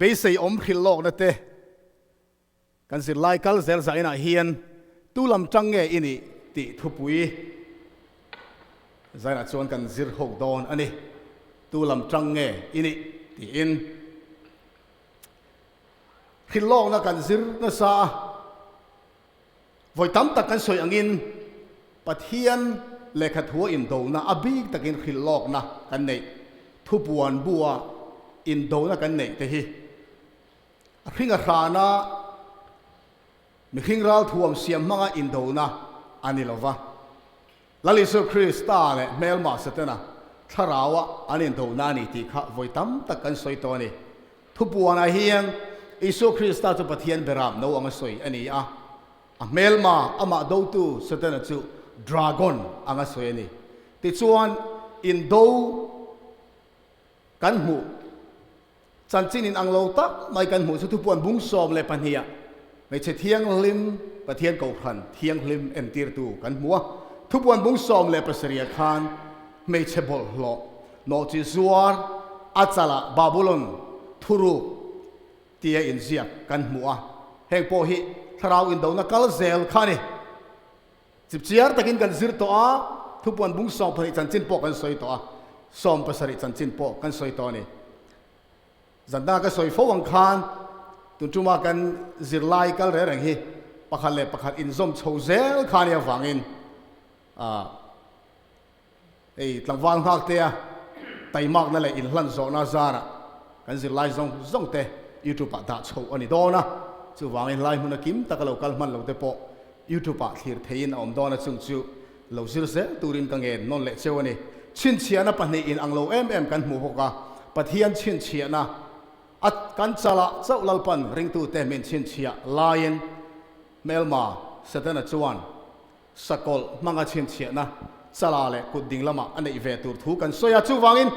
Beisei awm hrilh lawkna te kan zirlai kal zel zainah hian tu lam tang nge i nih tih thupui zainah chuan kan zir ho dawn a ni. Tu lam tang nge i nih tiin hrilh lawkna kan zir nasa a. Vawi tam tak kan sawi angin Pathian lehkha thua indona a bik takin hrilh lawkna kan neih, thupuan bua indona kan neih te hi a hring a hrana mihring ral thuam siam hmanga indona a ni lova. Lal Isua Krista leh hmelma Setana thlaraua an indona a ni tih kha vawi tam tak kan sawi tawh a ni. Thupuanah hian Isua Krista chu Pathian beram no anga sawi a ni a, a hmelma amah dotu Setana chu dragon anga sawi a ni. Tichuan, indo kan hmuh chanchin in ang lo tak mai kan hmuh chu thupuan bung 12 ah hmeichhe thianghlim Pathian Kohhran thianghlim entirtu kan hmu a. Thupuan bung 17 ah khan hmeichhe bawlhhlawh nawhchi zuar a chalah Babulon thuruk tia inziak kan hmu a, heng pawh hi thlarau indona kal zel kha a ni. Chipchiar takin kan zir tawh a, thupuan bung 12 chanchin pawh kan sawi tawh a, 70 chanchin pawh kan sawi tawh a ni. Zan danga ka sawi fo ang khan tun tuma kan zirlai kal reng reng hi pakhat leh pakhat inzawm chho zel kha a nih avangin ah Hei tlangval nghaktea taimakna leh inhlan zawhna zarah kan zirlai zawng zawng te YouTube ah dah chhoh a ni dawn a, chuvangin hlai hmuna kim taka lo kal hman lo te pawh YouTube ah thlir theiin a awm dawn a, chung chu lo zir zel turin ka ngen nawn leh cheu a ni. Chhinchhiahna pahnih in ang lo em em kan hmuh bawk a, Pathian chhinchhiahna a kan chalah chauh Lalpan ringtute min chhinchhiah laiin hmelma Setana chuan Sakawlh hmanga chhinchhiahna chala leh kut ding lamah a neih ve tur thu kan sawi a, chuvangin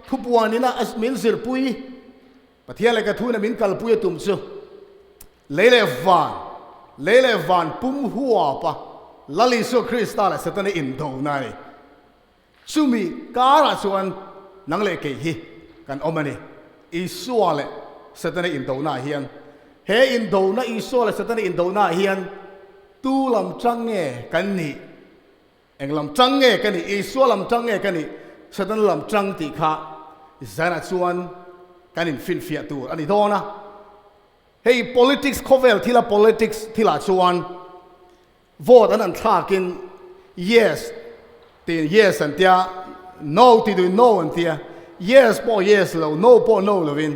thupuan ina min zirpui Pathian leh ka thuina min kalpui a tum chu lei leh van, lei leh van pum huapa Lal Isua Krista leh Setana indona a ni. Chumi karah chuan nang leh kei hi kan awm a ni. Isua leh Setana indonaah hian, he indona, Isua leh Setana indonaah hian tu lam tang nge kan nih? Eng lam tang nge ka nih? Isua lam tang nge ka nih? Setana lam tang tih kha zanah chuan kan infinfiah tur a ni dawn a. Hei politics khawvel thila politics thilah chuan Vote an an thlakin yes tiin yes an tia, no ti duhin no an tia, yes pawh yes lo, no pawh no lovin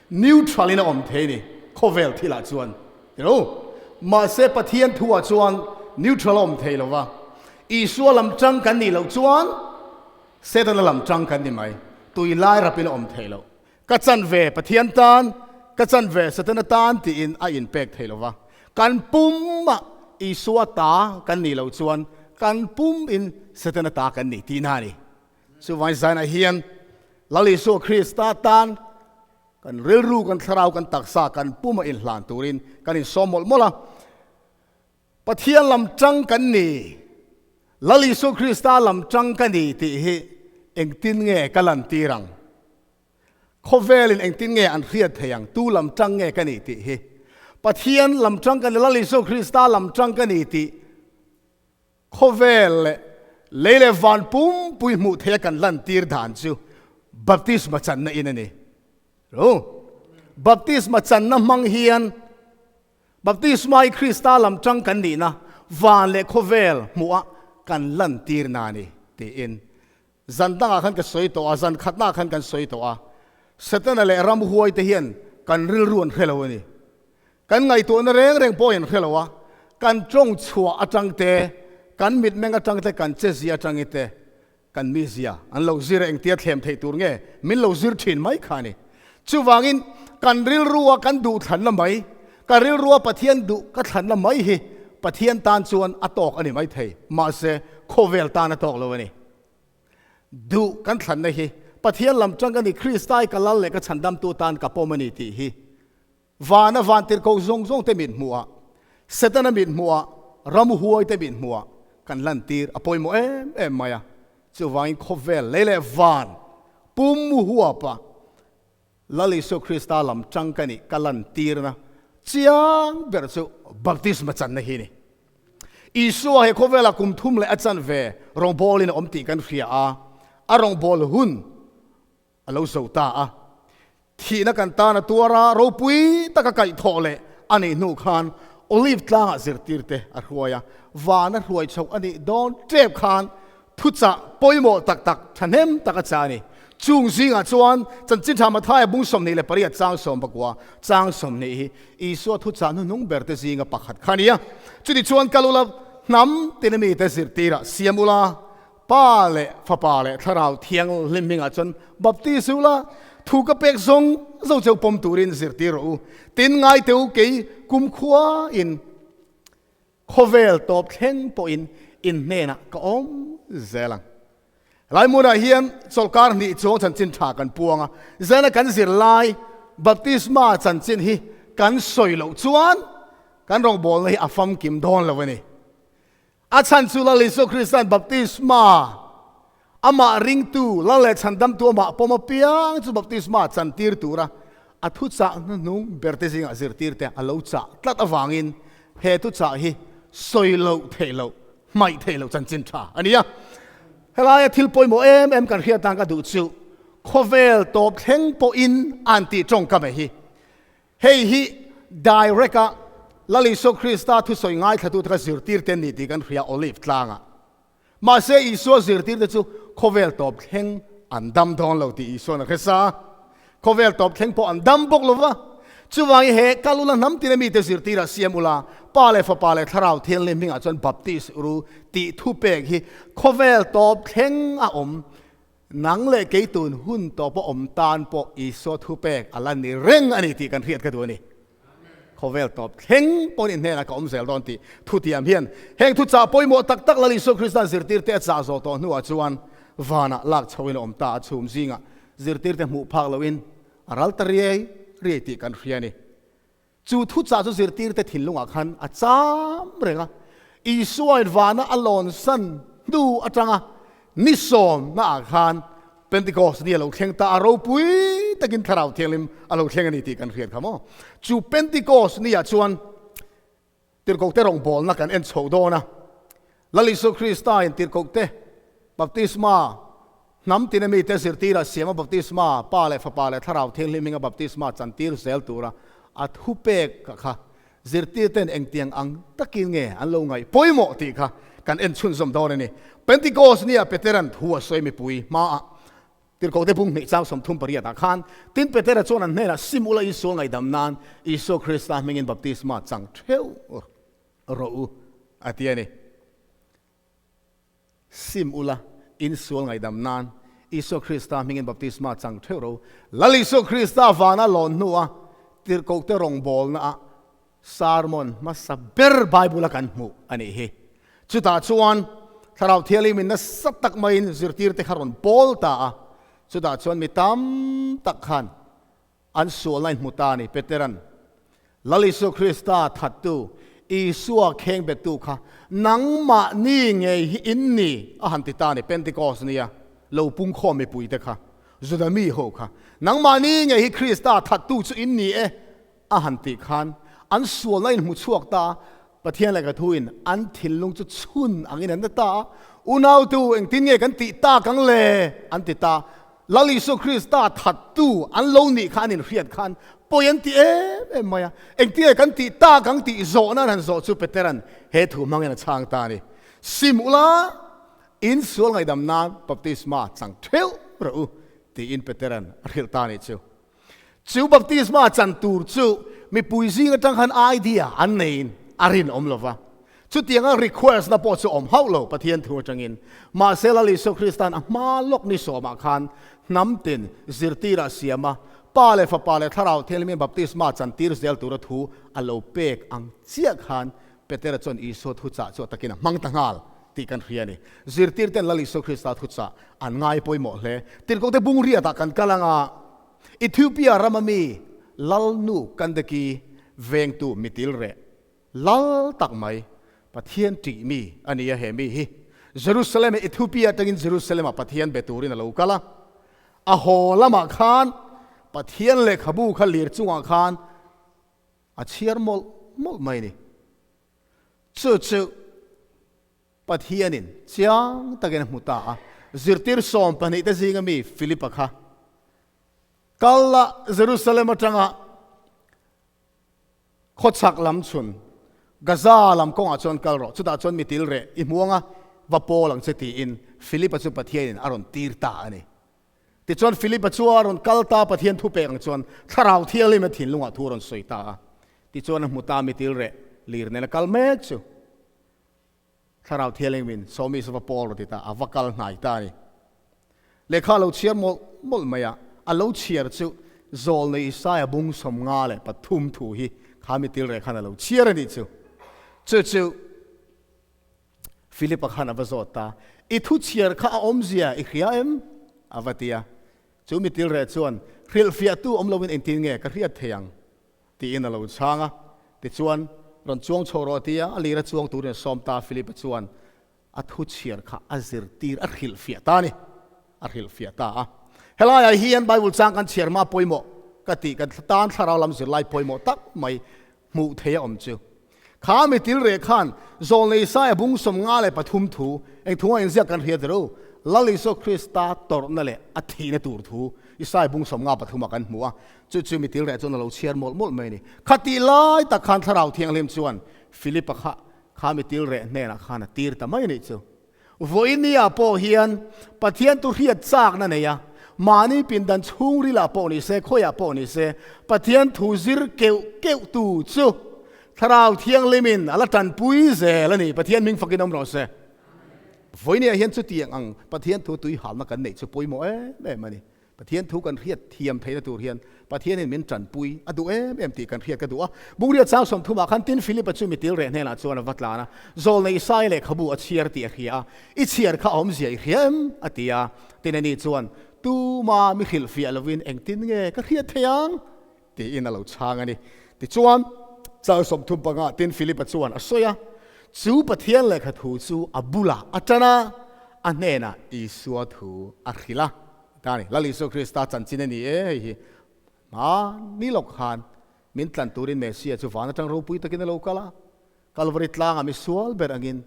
neutral in a awm thei ni khawvel thilah chuan tilo. Mahse Pathian thuah chuan neutral a awm thei lova, Isua lam tang kan nih loh chuan Setana lam tang kan ni mai, tui lai rapin a awm thei lo. Ka chanve Pathian tan, ka chanve Setana tan tiin a inpek thei lo va. Kan pumah Isua ta kan nih loh chuan kan pumin Setana ta kan nih tihna a ni. Chuvangin zainah hian Lal Isua Krista tan kan rilru, kan thlarau, kan taksa, kan puma inhlan turin kan insawm mawlh mawlh a. Pathian lam tang kan ni, Lal Isua Krista lam tang ka ni tih hi engtin nge ka lantir ang? Khawvelin engtin nge an hriat thei ang? Tu lam tang nge ka ni tih hi? Pathian lam tang ka ni, Lal Isua Krista lam tang ka ni tih khawvel leh lei leh van pumpui hmuh theia kan lantir dan chu baptisma channa in a ni. Baptisma channa hmang hian Baptisma hi Krista lam tang kan nihna van leh khawvel hmuha kan lantirna a ni, tiin zan dangah khan ka sawi tawh a, zan khatnaah khan kan sawi tawh a. Setana leh ramhuaite hian kan rilru an hre lo a ni. Kan ngaihtuahna reng reng pawh an hre lo a, kan tawng chhuah atang te, kan mitmeng atang te, kan chezia atangin te kan mizia an lo zir a, engtia thlem theih tur nge min lo zir thin mai kha a ni. Chuvangin kan rilrua kan duh thlanna mai, ka rilrua Pathian duh ka thlanna mai hi Pathian tan chuan a tawk a ni mai thei, mahse khawvel tan a tawk lo a ni. Duh kan thlanna hi Pathian lam tang ka ni, Kristai ka lal leh ka chhandamtu tan ka pawm a ni tih hi Vana vantirhkoh zawng zawng te mit hmuh ah, Setana mit hmuh ah, ramhuai te mit hmuh ah kan lantir a pawimawh em em mai a. Chuvangin khawvel lei leh van pum huapa Lal Isua Krista lam tang ka nih ka lantirna chiang ber chu baptisma channa hi a ni. Isua he khawvela kum thum leh a chanve rawngbawlin a awm tih kan hria a, a rawngbâwl hun a lo zo ta a. Thihna kan tan a tuar a, ropui taka kaihthawh leh a nih hnu khan Olive tlangah zirtirte a hruai a, vana hruai chhoh a nih dawn tep khan thuchah pawimawh tak tak thahnem tak a chah a ni. Chung zingah chuan Chanchin Tha Mathaia bung 28 chang 19 chang 20 hi Isua thuchah hnuhnung berte zinga pakhat kha a ni a. Chuti chuan kal ula hnam tina mite zirtirah siam ula, Pa leh Fapa leh Thlarau Thianghlim hmingah chuan baptis ula, thu ka pek zawng zawng cheu pawm turin zirtir rawh u. Tin, ngai teh u, kei kumkhua in khawvel tawp thleng pawhin in hnenah ka awm zel ang. Helai hmunah hian chawlhkar hnih chuang chanchin tha kan puang a, zana kan zir lai baptisma chanchin hi kan sawi loh chuan kan rawngbawlna hi a famkim dawn lo a ni. A chhan chu Lal Isua Krista'n baptisma amah ringtu, Lal leh chhandamtu amah pawm apiang chu baptisma chantir tura a thuchah hnuhnung berte zingah zirtirte a lo chah tlat avangin he thuchah hi sawi loh theih loh, hmaih theih loh chanchin tha a ni a. Helaia thil pawimawh em em kan hriat tan ka duh chu khawvel tawp thleng pawhin an tih tawngkam e hi. Hei hi direct a Lal Isua Krista thusawi ngaithlatute kha zirtirte an ni tih kan hria Olive tlangah. Mahse Isua zirtirte chu khawvel tawp thleng an dam dawn lo tih Isua'n a hre sa a. Khawvel tawp thleng pawh an dam bawk lo va. Chuvangin he kal ula hnam tina mite zirtirah siam ula, Pa leh Fapa leh Thlarau Thianghlim hmingah chuan baptis ru tih thupek hi khawvel tawp thleng a awm. Nang leh kei tun hun tawpa awm tan pawh Isua thupek a la ni reng a ni tih kan hriat ka duh a ni. Khawvel tawp thleng pawhin in hnenah ka awm zel dawn tih thutiam hian heng thuchah pawimawh tak tak Lal Isua Krista'n zirtirte a chah zawh tawh hnuah chuan vanah lak chhoin a awm ta a, chhum zingah zirtirte hmuh phak loin a ral ta riai riai tih kan hria a ni. Chu thuchah chu zirtirte thinlungah khan a cham reng a, Isuain vana a lawnsan hnu atanga ni sawmnaah khan Pentecost ni a lo thleng ta a, ropui takin Thlarau Thianghlim a lo thleng a ni tih kan hriat kha maw. Chu Pentecost niah chuan Tirhkohte rawngbawlna kan en chhoh dawn a, Lal Isua Kristain Tirhkohte baptisma, hnam tina mite zirtirah siama baptisma, Pa leh Fapa leh Thlarau Thianghlim hminga baptisma chantir zel tura a thupek kha zirtirten engtiang ang takin nge an lo ngaih pawimawh tih kha kan en chhunzawm dawn a ni. Pentecost nia Petera'n thu a sawi mipui hmaah Tirhkohte bung hnih chang 38 ah khan tin Petera chuan an hnenah sim ula Isua ngaihdam nan Isua Krista hmingin baptisma chang theuh rawh u a ti a ni. Sim ula insual ngaihdam nan Isua Krista hmingin baptisma chang theuh rawh u. Lal Isua Krista vana lawn hnua Tirhkohte rawngbawlna ah Sermon hmasa ber Bible a kan hmuh a nih hi. Chutah chuan Thlarau Thianghlimin nasa tak maiin zirtirte kha rawn pawl ta a, chutah chuan mi tam tak khan an sualna in hmu ta a ni. Petera'n, Lal Isua Krista thattu, Isua khengbettu kha nangmahni ngei hi in ni a han ti ta a ni. Pentecost nia lo pungkhawm mipuite kha, Juda mi ho kha, nangmahni ngei hi Krista thattu chu in ni e A han tih khan an sualna in hmu chhuak ta a, Pathian leh ka thu in an thinlung chu chhun angin an na ta a, Unautu engtin nge kan tih tak ang le? an ti ta. Lal Isua Krista thattu an lo nih kha an inhriat khan pawi an ti em em mai a, engtin nge kan tih tak ang tih zawhna an han zawh chu Petera'n he thu hmangin a chhang ta a ni. Sim ula, in sual ngaihdam nan baptisma chang theuh rawh u, tiin Petera'n a hrilh ta a nih chu. Chu baptisma chan tur chu mipui zing atang khan idea an neiin a rinawm lo va. Chutianga request na pawh chu awm hauh lo Pathian thu atangin. Mahse Lal Isua Krista'n a hma lawk ni sawmah khan hnam tin zirtirah siam a, Pa leh Fapa leh Thlarau Thianghlimin baptisma chan tir zel tura thu a lo pek ang chiah khan Petera chuan Isua thuchah chu a takin a hmang ta nghal tih kan hria a ni. Zirtirten Lal Isua Krista thuchah an ngai pawimawh hle. Tirhkohte bung riatah kan kal anga Ethiopia rama mi Lalnu Kandaki vengtu mitil reh lal tak mai Pathian ṭih mi a ni a he mi hi. Jerusalem Ethiopia atangin Jerusalem-ah Pathian be turin a lo kal a. A haw lamah khan. Pathian lehkhabu kha lir chungah khan a chhiar mawlh mawlh mai a ni. Chu chu Pathianin chiang takin a hmu ta a, zirtir 12 te zinga mi Philipa kha kal la Jerusalem atanga khawchhak lam chhun Gaza lam kawngah chuan kal rawh, chutah chuan mi til reh i hmuang a, va pawl ang che tiin Philipa chu Pathianin a rawn tir ta a ni. Tichuan Philipa chu a rawn kal ta, Pathian thu pek ang chuan Thlarau Thianghlim a thinlungah thu a rawn sawi ta a. Tichuan a hmu ta mi til reh lir nen a kal mek chu Thlarau Thianghlimin Sawmi chu va pawl rawh ti ta, a va kal hnai ta a ni. Lehkha a lo chhiar mawlh mawlh mai a, a lo chhiar chu Zawlnei Isaia bung 53 thu hi kha mi til reh khan a lo chhiar a nih chu. Chu chu Philip-a khan a va zawt ta, I thu chhiar kha a awmzia i hria em? a va ti a. Chu mi til reh chuan, Hrilhfiahtu awm loin engtin nge ka hriat thei ang? Tiin a lo chhang a. Tichuan, Rawn chuang chho rawh a ti a, a lir a chuang turin a sawm ta. Philip-a chuan a thu chhiar kha a zirtir, a hrilhfiah ta a ni. A hrilhfiah ta a. Helaiah hian Bible chang kan chhiar hma pawimawh ka tih, kan tan thlarau lam zirlai pawimawh tak mai hmuh thei a awm chu. Kha mi til reh khan Zawlnei Isaia bung 53 thu, eng thunga inziak kan hria tirh u, Lal Isua Krista tawrhna leh a thihna tur thu Isaia bung 53 ah kan hmu a, chu chu mi til reh chuan a lo chhiar mawlh mawlh mai a ni. Khatih lai tak khan Thlarau Thianghlim chuan Philipa kha kha mi til reh hnenah khan a tir ta mai a nih chu. Vawinia pawh hian Pathian tu hriat chakna nei a, mahni pindan chhungrilah pawh ni se, khawiah pawh ni se, Pathian thu zir keuh keuh tu chu Thlarau Thianghlimin a la tanpui zel a ni. Pathian hming fakin awm rawh se. Vawinia hian chutiang ang Pathian thu tuihalna kan neih chu pawimawh em em a ni. Pathian thu kan hriat thiam theihna tur hian Pathianin min tanpui a duh em em tih kan hriat ka duh a. Bungria chang 30 ah khan tin Philipa chu mi til reh hnenah chuan a va tlan a, Zawlnei Isaia lehkhabu a chhiar tih a hria a, I chhiar kha a awmzia i hria em? a ti a. Tin ani chuan, Tuma mi hrilhfiah lovin engtin nge ka hriat thei ang? tiin a lo chhang a ni. Tichuan, chang 35 tin Philipa chuan a sawi a, Chu Pathian lehkha thu chu a bulah a tan a, a hnenah Isua thu a hrilh a. Ta ni, Lal Isua Krista chanchin a ni e, hei hi hmani lawk khan min tlan turin Messia chu van atang ropui takin a lo kal a, Kalvari tlangah mi sual ber angin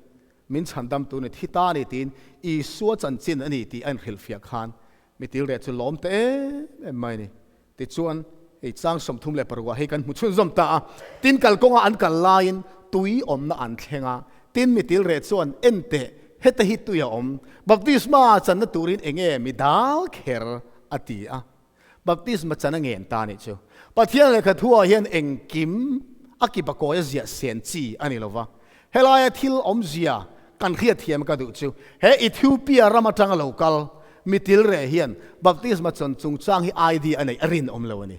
min chhandam tur ni thi ta a ni tiin Isua chanchin a ni tih a inhrilhfiah khan mi tilreh chu lawm ta em em mai a ni. Tichuan, hei chang 36 ah hei kan hmu chhunzawm ta a, tin kalkawnga an kal laiin tui awmna an thleng a, tin mi tilreh chuan en teh, heta hi tui a awm, baptisma channa turin eng nge mi dal kher a ti a, baptisma chan a ngen ta nih chu. Pathian lehkha thuah hian engkim a kipa kawi a ziah sen chi a ni lova, helaia thil awmzia kan hriatthiam ka duh chu he Ethiopia ram atanga lo kal mi tilreh hian baptisma chawn chungchang hi idea a neih a rinawm lo a ni.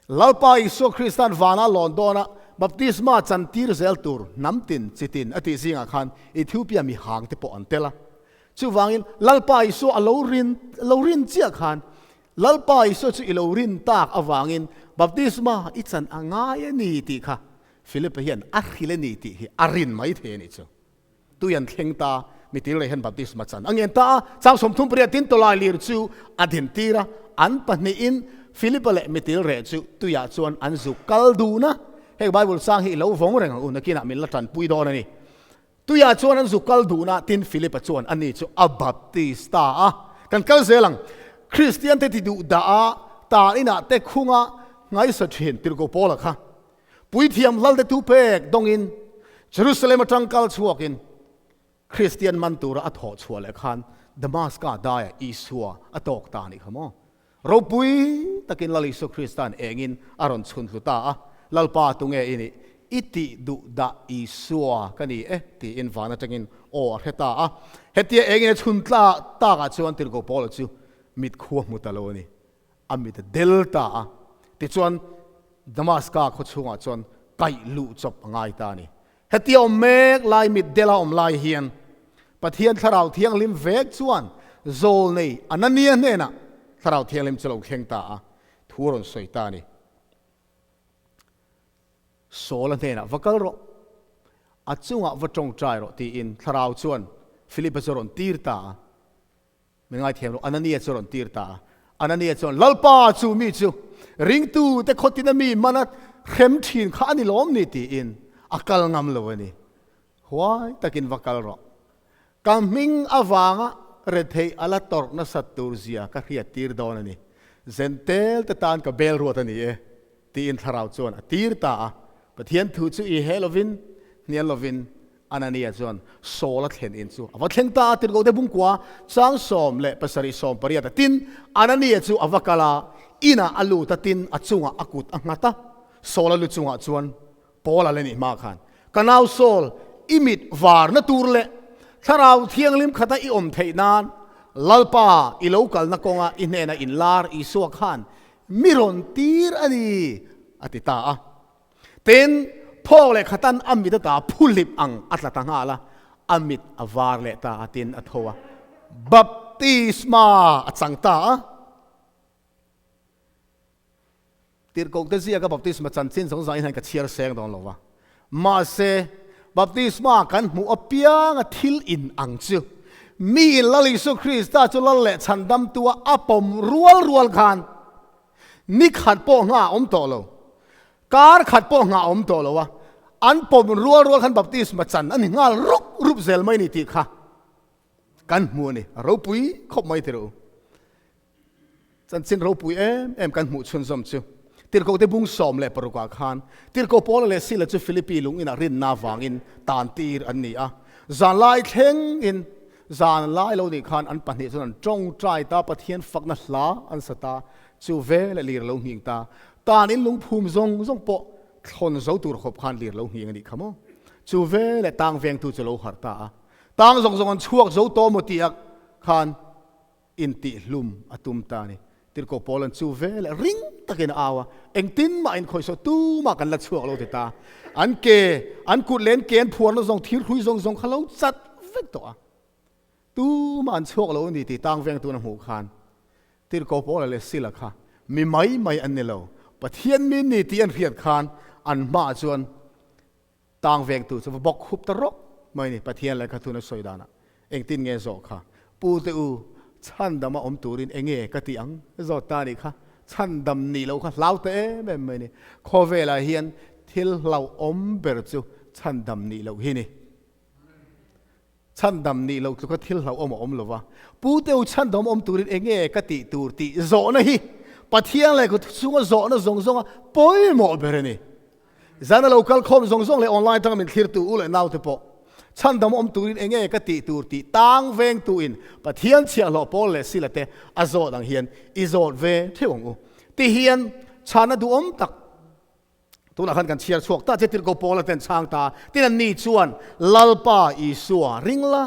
Lalpa Isua Krista'n vana lawn dawna baptisma chan tir zel tur hnam tin chi tin a tih zingah khan Ethiopia mi hang te pawh an tel a. Chuvangin Lalpa Isua a lo rin lo rin chiah khan Lalpa Isua chu i lo rin tak avangin baptisma i chan a ngai a ni tih kha Philipa hian a hrilh a ni tih hi a rin mai thei a nih chu. Tui an thleng ta, mi til rei hian baptisma chan a ngen ta a, chang 38 tin tawlai lir chu a din tir a, an pahnihin Philipa leh mi til reh chu tuiah chuan an zuk kal dun a. Heng Bible chang hi i lo vawng reng ang u, nakinah min la tanpui dawn a ni. Tuiah chuan an zuk kal dun a, tin Philipa chuan ani chu a baptis ta a. Kan kal zel ang, Kristian te ti duh dah a, tan inah te khunga ngaisa thin Tirhkoh Paula kha Puithiam Lalte tu pek dawngin Jerusalem atang kal chhuakin Kristian man tura a thawh chhuah leh khan Damaska daiah Isua a tawk ta a nih kha maw? Ropui takin Lal Isua Krista'n engin a rawn chhun hlu ta a, Lalpa tunge i nih? I tih duh dah Isua ka ni e tiin van atangin aw a hre ta a. Hetia engin a chhun tla takah chuan Tirhkoh Paula chu mit khua hmu ta lo a ni. A mit a del ta a, tichuan Damaska khaw chhungah chuan kaih luh chawp a ngai ta a ni. Hetia awm mek lai mit dela awm lai hian Pathian Thlarau Thianghlim vek chuan Zawlnei Anania hnenah Thlarau Thianghlim chu lo thleng ta a, thu a rawn sawi ta a ni. Saul-a hnenah va kal rawh, a chungah va tawngtai rawh tiin Thlarau chuan Philipa chu a rawn tir ta a. Mi ngaithiam lo, Anania chu a rawn tir ta a. Anania chuan, Lalpa, chu mi chu ringtute khawtina mi mana hrem thin kha a ni lawm ni? tiin a kal ngam lo a ni. Huai takin va kal rawh. Ka hming avanga retheih a la tawrh nasat tur zia ka hriat tir dawn a ni. Zentel te tan ka bel ruat a ni e, tiin thlarau chuan a tir ta a. Pathian thu chu i he lovin, hnial lovin Anania chuan Saul a thlen in chu a va thleng ta a, tirhkohte bungkua chang 17 18 a tin Anania chu a va kal a, inah a lut a tin a chungah a kut a nghat a, Saul a lu chungah chuan Paul a le nih hma khan, Ka nau Saul, i mit varna tur leh Thlarau Thianghlim khata i awm theih nan Lalpa i lo kalna kawnga i hnena inlar Isua khan mi rawn tir a ni, a ti ta a. Tin, phawk leh khatan a mit ata phuhlip ang a tla ta nghal a, a mit a var leh ta a, tin a tho a, baptisma a chang ta a. Tirhkohte ziaka baptisma chanchin zawng zawng hian ka chhiar seng dawn lo va, mahse, baptisma kan hmuh apianga thil in ang chu mi in Lal Isu Krista chu Lal leh Chhandamtua a pawm rual rual khan ni khat pawh nghah a awm tawh lo, kar khat pawh nghah a awm tawh lo a, an pawm rual rual khan baptisma chan a ni nghal rup rup zel mai ni tih kha kan hmu a ni. A ropui khawp mai tirh u. Chanchin ropui em em kan hmuh chhunzawm chu Tirhkohte bung 16 ah khan Tirhkoh Paula leh Sila chu Philippi lung inah rinna avangin tan tir an ni a. Zan lai thleng in zan lai lo nih khan an pahnih chuan an tawngtai ta, Pathian fakna hla an sa ta, chu ve leh lir lo nghing ta. Tan in lungphum zawng zawng pawh thlawn zo tur khawp khan lir lo nghing a nih kha maw? Chu ve leh tang vengtu chu lo harh ta a. Tang zawng zawng an chhuak zo tawh maw tih ah khan intihhlum a tum ta a ni. Tirhkoh Paul an chu ve leh ring takin a au a, engtin mah inkhawihsaw tumah kan la chhuak lo ti ta. An ke, an kut leh an ke an phuarna zawng thirhrui zawng zawng kha lo chat vek tawh a. Tumah an chhuak lo a ni tih tang vengtun a hmuh khan Tirhkoh Paula leh Sila kha mi mai mai an ni lo, Pathian mi ni tih an hriat khan an hmaah chuan Tang vengtu chu va bawk khup ta rawk mai ni. Pathian lehkha thun a sawi danah engtin nge zawh kha? Pu te u, chhandama awm turin enge ka tih ang? Zawt ta nih kha. Chhandam nih loh kha hlau ta em em mai ni. Khawvelah hian thil hlauhawm ber chu chhandam nih loh hi ni. Chhandam nih loh tluka thil hlauhawm a awm lo va. Pu te u, chhandam awm turin enge ka tih tur tih zawhna hi Pathian lehkha chhunga zawhna zawng zawnga pawimawh ber a ni. Zan a lo kal khawm zawng zawng leh online tanga min thlirtu u leh naute pawh chhandam awm turin enge ka tih tur tih tang vengtu in Pathian chhiahhlawh pawl leh sila te a zawt ang hian i zawt ve theuh ang u. Ti hian chhana duhawm tak tunah khan kan chhiar chhuak ta che tirhkoh Paula ten chhang ta tin an ni chuan Lalpa Isua ringla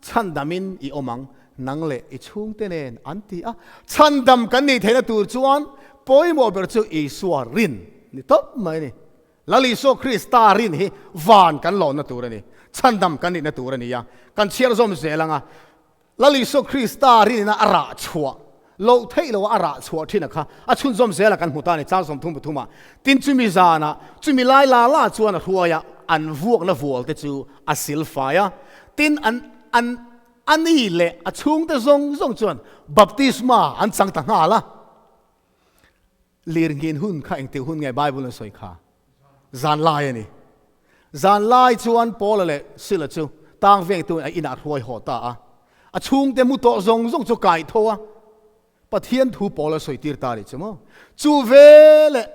chhandamin i awm ang nang leh i chhungte nen an ti a. Chhandam kan nih theihna tur chuan pawimawh ber chu Isua rin ni tawp mai a ni. Lal Isua Krista rin hi van kan lawnna tur a ni. Chhandam kan nihna tur a ni a. Kan chhiar zawm zel ang a, Lal Isua Krista rinina a rah chhuah loh theih loh a rah chhuah thin a kha a chhunzawm zel a kan hmu ta a ni chang 33 ah. Tin chumi zanah chumi lai la la chuan a hruai a, an vuakna vual te chu a sil fai a. Tin an an A ni leh a chhungte zawng zawng chuan baptisma an chang ta nghal a. Lirnghin hun kha engtik hun nge Bible an sawi kha? Zan lai a ni. Zan lai chuan Paula leh Sila chu tang vengtu a inah hruai haw ta a. A chhungte mu tawh zawng zawng chu kai tho a. Pathian thu Paula sawi tir ta a nih chu maw? Chu veleh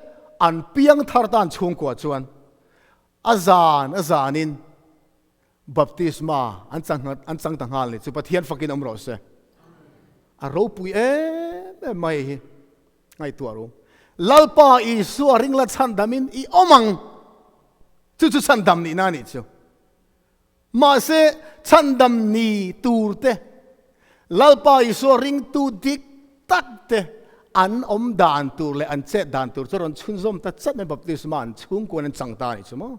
an piang thar tan chhungkua chuan a zan a zanin Baptisma an chang an chang ta nghal ni chu Pathian fakin awm rawh se. A ropui em em mai hi ngaihtuah ru. Lalpa Isua ringla chhandamin i awm ang. Chu chu chhandam nihna a nih chu. Mahse chhandam ni tur te Lalpa Isua ringtu dik tak te an awm dan tur leh an chet dan tur chu rawn chhunzawm ta chat mai baptisma an chhungkuan an chang ta a nih chu maw.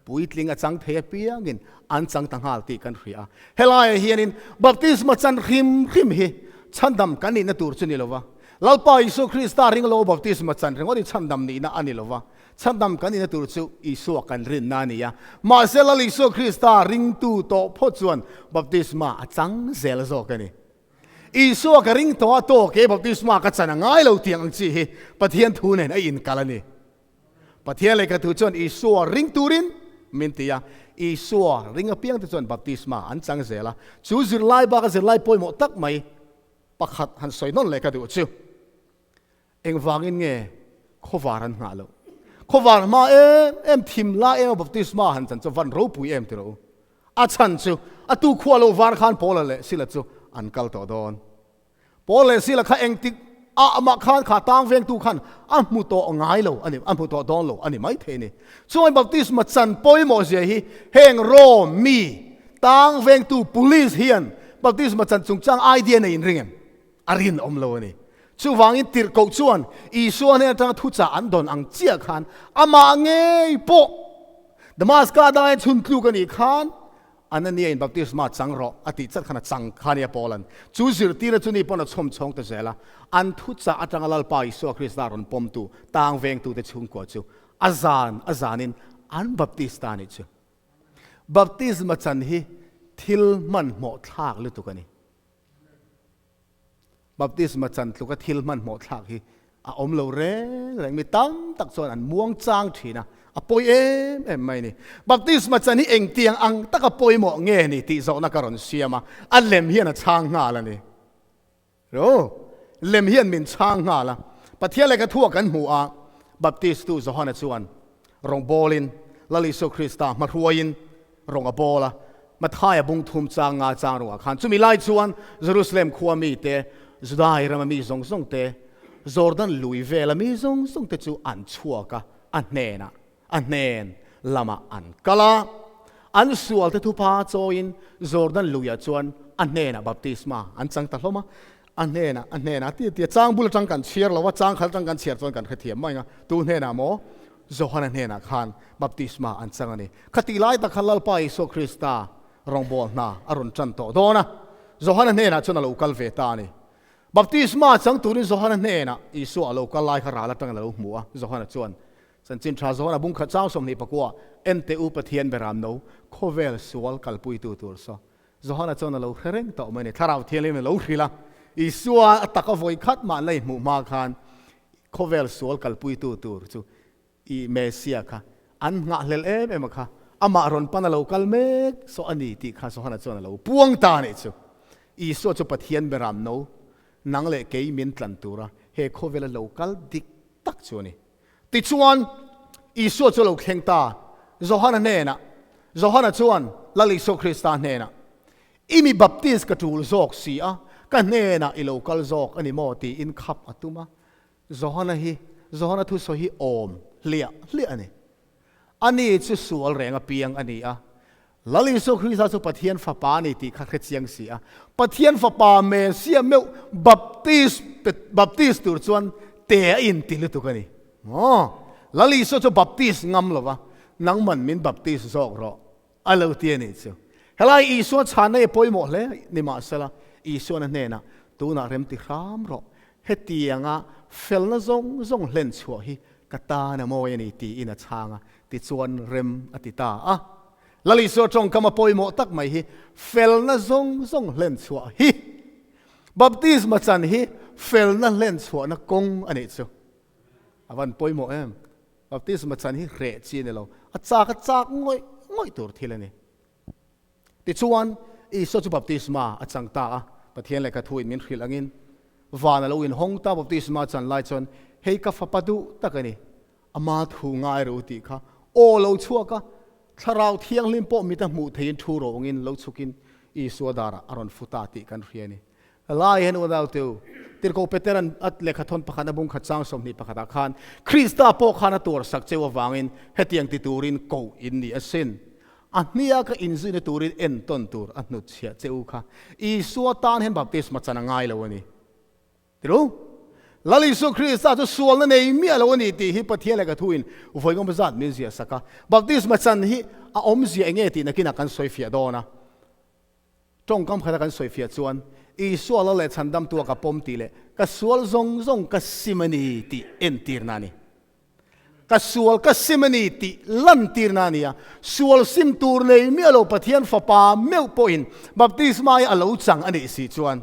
Puitling a chang thei apiangin an chang ta nghal tih kan hria a. Helaiah hianin baptisma chan hrim hrim hi chhandam kan nihna tur chu ni lo va. Lalpa Isua Krista ring lo baptisma chan ringawt hi chhandam nihna a ni lo va. Chhandam kan nihna tur chu Isua kan rinna a ni a. Mahse Lal Isua Krista ringtu tawh phawt chuan baptisma a chang zel zawk a ni. Isua ka ring tawh a tawk e baptisma ka chan a ngai lo tiang ang chi hi Pathian thu nen a inkal a ni. Pathian lehkha thu chuan Isua ring turin min ti a, Isua ring apiang te chuan baptisma an chang zel a. Chu zirlai baka zirlai pawimawh tak mai pakhat han sawi nawn leh ka duh chu. Engvangin nge khawvar an nghah loh? Khawvar hma em em thim lai ema baptisma han chan chu van ropui em ti rawh u. A chhan chu a tu khua lo var khan Paula leh Sila chu an kal tawh dawn. Paul leh Sila kha engtik ah mah khan kha tang vengtu khan a hmu tawh ngai lo a ni, a hmu tawh dawn lo a ni mai thei a ni. Chuan baptisma chan pawimawh zia hi heng Rome mi tang vengtu police hian baptisma chan chungchang idea nei inring em? A rinawm lo a ni. Chuvangin tirhkoh chuan Isua hnen atanga thuchah an dawn ang chiah khan amah ngei pawh Damaska daia chhun tluk a nih khan Anania in baptisma chang rawh a tih chat khan a chang kha nia Paulan chu zirtirna chu ni pawn a chhawm chhawng ta zel a. An thuchah atanga Lalpa Isua Krista rawn pawmtu tang vengtute chhungkua chu a zan a zanin an baptista a nih chu. Baptisma chan hi thil hmanhmawh thlak lutuk a ni. Baptisma chan tluka thil hmanhmawh thlak hi a awm lo reng reng. Mi tam tak chuan an muang chang thin a, a pawi em em mai ni. Baptisma chan hi engtiang ang taka pawimawh nge ni tih zawhna ka rawn siam a, a lem hian a chhang nghal a ni. Ro, lem hian min chhang nghal a. Pathian lehkha thua kan hmu a, Baptistu Johana chuan rawngbawlin Lal Isua Krista hmahruaiin rawng a bawl a, Mathaia bung thum chang nga chang rungah khan chumi lai chuan Jerusalem khua mite, Judai rama mi zawng zawng te, Jordan lui vela mi zawng zawng te chu an chhuak a, a hnenah, a hnen lamah an kal a. An sual te thupa chawiin Jordan luiah chuan a hnenah baptisma an chang ta hlawm a, a hnenah, a hnenah ti a ti a, chang bul atang kan chhiar lo a, chang khat atang kan chhiar chuan kan hrethiam mai ang a, tu hnenah maw? Johana hnenah khan baptisma an chang a ni. Khatih lai tak khan Lalpa Isua Krista rawngbâwl hna a rawn ṭan tawh dawn a, Johana hnenah chuan a lo kal ve ta a ni. Baptisma chang turin Johana hnenah Isua a lo kal lai kha ral aṭangin a lo hmu a, Johana chuan, Chanchin ṭha Johana bung khat chang 24, Ente u Pathian beram no, khawvel sual kalpuitu tur saw. Johana chuan a lo hre reng tawh mai a ni. Thlarau Thianghlim a lo hrilh a, Isua a taka vawi khat mah la inhmuh hma khan khawvel sual kalpuitu tur chu i Messia kha an nghahhlel em em a kha, amah rawn pan a lo kal mek saw a ni tih kha Johana chuan a lo puang ta a nih chu. Isua chu Pathian beram no, nang leh kei min tlan tura he khawvela lo kal dik tak chu a ni. Tichuan, Isua chu a lo thleng ta, Johana hnenah, Johana chuan Lal Isua Krista hnenah, I mi baptist ka tul zawk si a, ka hnenah i lo kal zawk a ni maw? tiin khap a tum a. Johana hi, Johana thusawi hi awm hliah hliah a ni. Ani chu sual reng a piang a ni a. Lal Isua Krista chu Pathian Fapa a ni tih kha hre chiang si a. Pathian Fapa Messiah meuh baptist, baptist tur chuan te a inti lutuk a ni. Maw? Lal Isua chu baptist ngam lo va, nangman min baptist zawk rawh. A lo ti a nih chu. Helai Isua chhanna hi a pawimawh hle nimahsela, Isuan a hnenah, Tunah rem ti hram rawh, hetianga felna zawng zawng hlen chhuah hi ka tan a mawi a ni tiin a chhang a, tichuan rem a ti ta a. Lal Isua tawngkam a pawimawh tak mai hi, felna zawng zawng hlen chhuah hi, baptisma chan hi felna hlen chhuahna kawng a nih chu. A van pawimawh em? Baptisma chan hi hreh chi a ni lo, a chak a chak ngawih ngawih tur thil a ni. Tichuan, Isua chu baptisma a chang ta a, Pathian lehkha thuin min hrilh angin, van a lo inhawng ta baptisma chan lai chuan, Hei ka fapa duh tak a ni, ama thu ngai ru tih kha aw lo chhuak a, Thlarau Thianghlim pawh mita hmuh theiin thu ro angin lo chhukin Isua darah a rawn fu ta tih kan hria a ni. Lai hian unau teu, Tirhkoh Petera'n a lehkha thawn pakhat a bung khat chang 21 ah khan, Krista pawh khan a tuar sak cheu avangin hetiang ti turin koh in ni asin. A hnia ka inzuina turin entawn tur a hnutchhiah che u kha. Isua tan hian baptisma chan a ngai lo a ni. Tiru? Lal Isua Krista chu sualna nei miah lo a ni tih hi Pathian lehkha thuin vawi ngawm zat min ziah sak a. Baptisma chan hi a awmzia eng nge tih nakinah kan sawi fiah dawn a. Tawngkam khata kan sawi fiah chuan, Isua lo leh chhandamtua ka pawm tih leh ka sual zawng zawng ka sim a ni tih entirna a ni. Ka sual ka sim a ni tih lantirna a ni a. Sual sim tur nei miah lo Pathian Fapa meuh pawhin baptisma hi a lo chang a nih si chuan,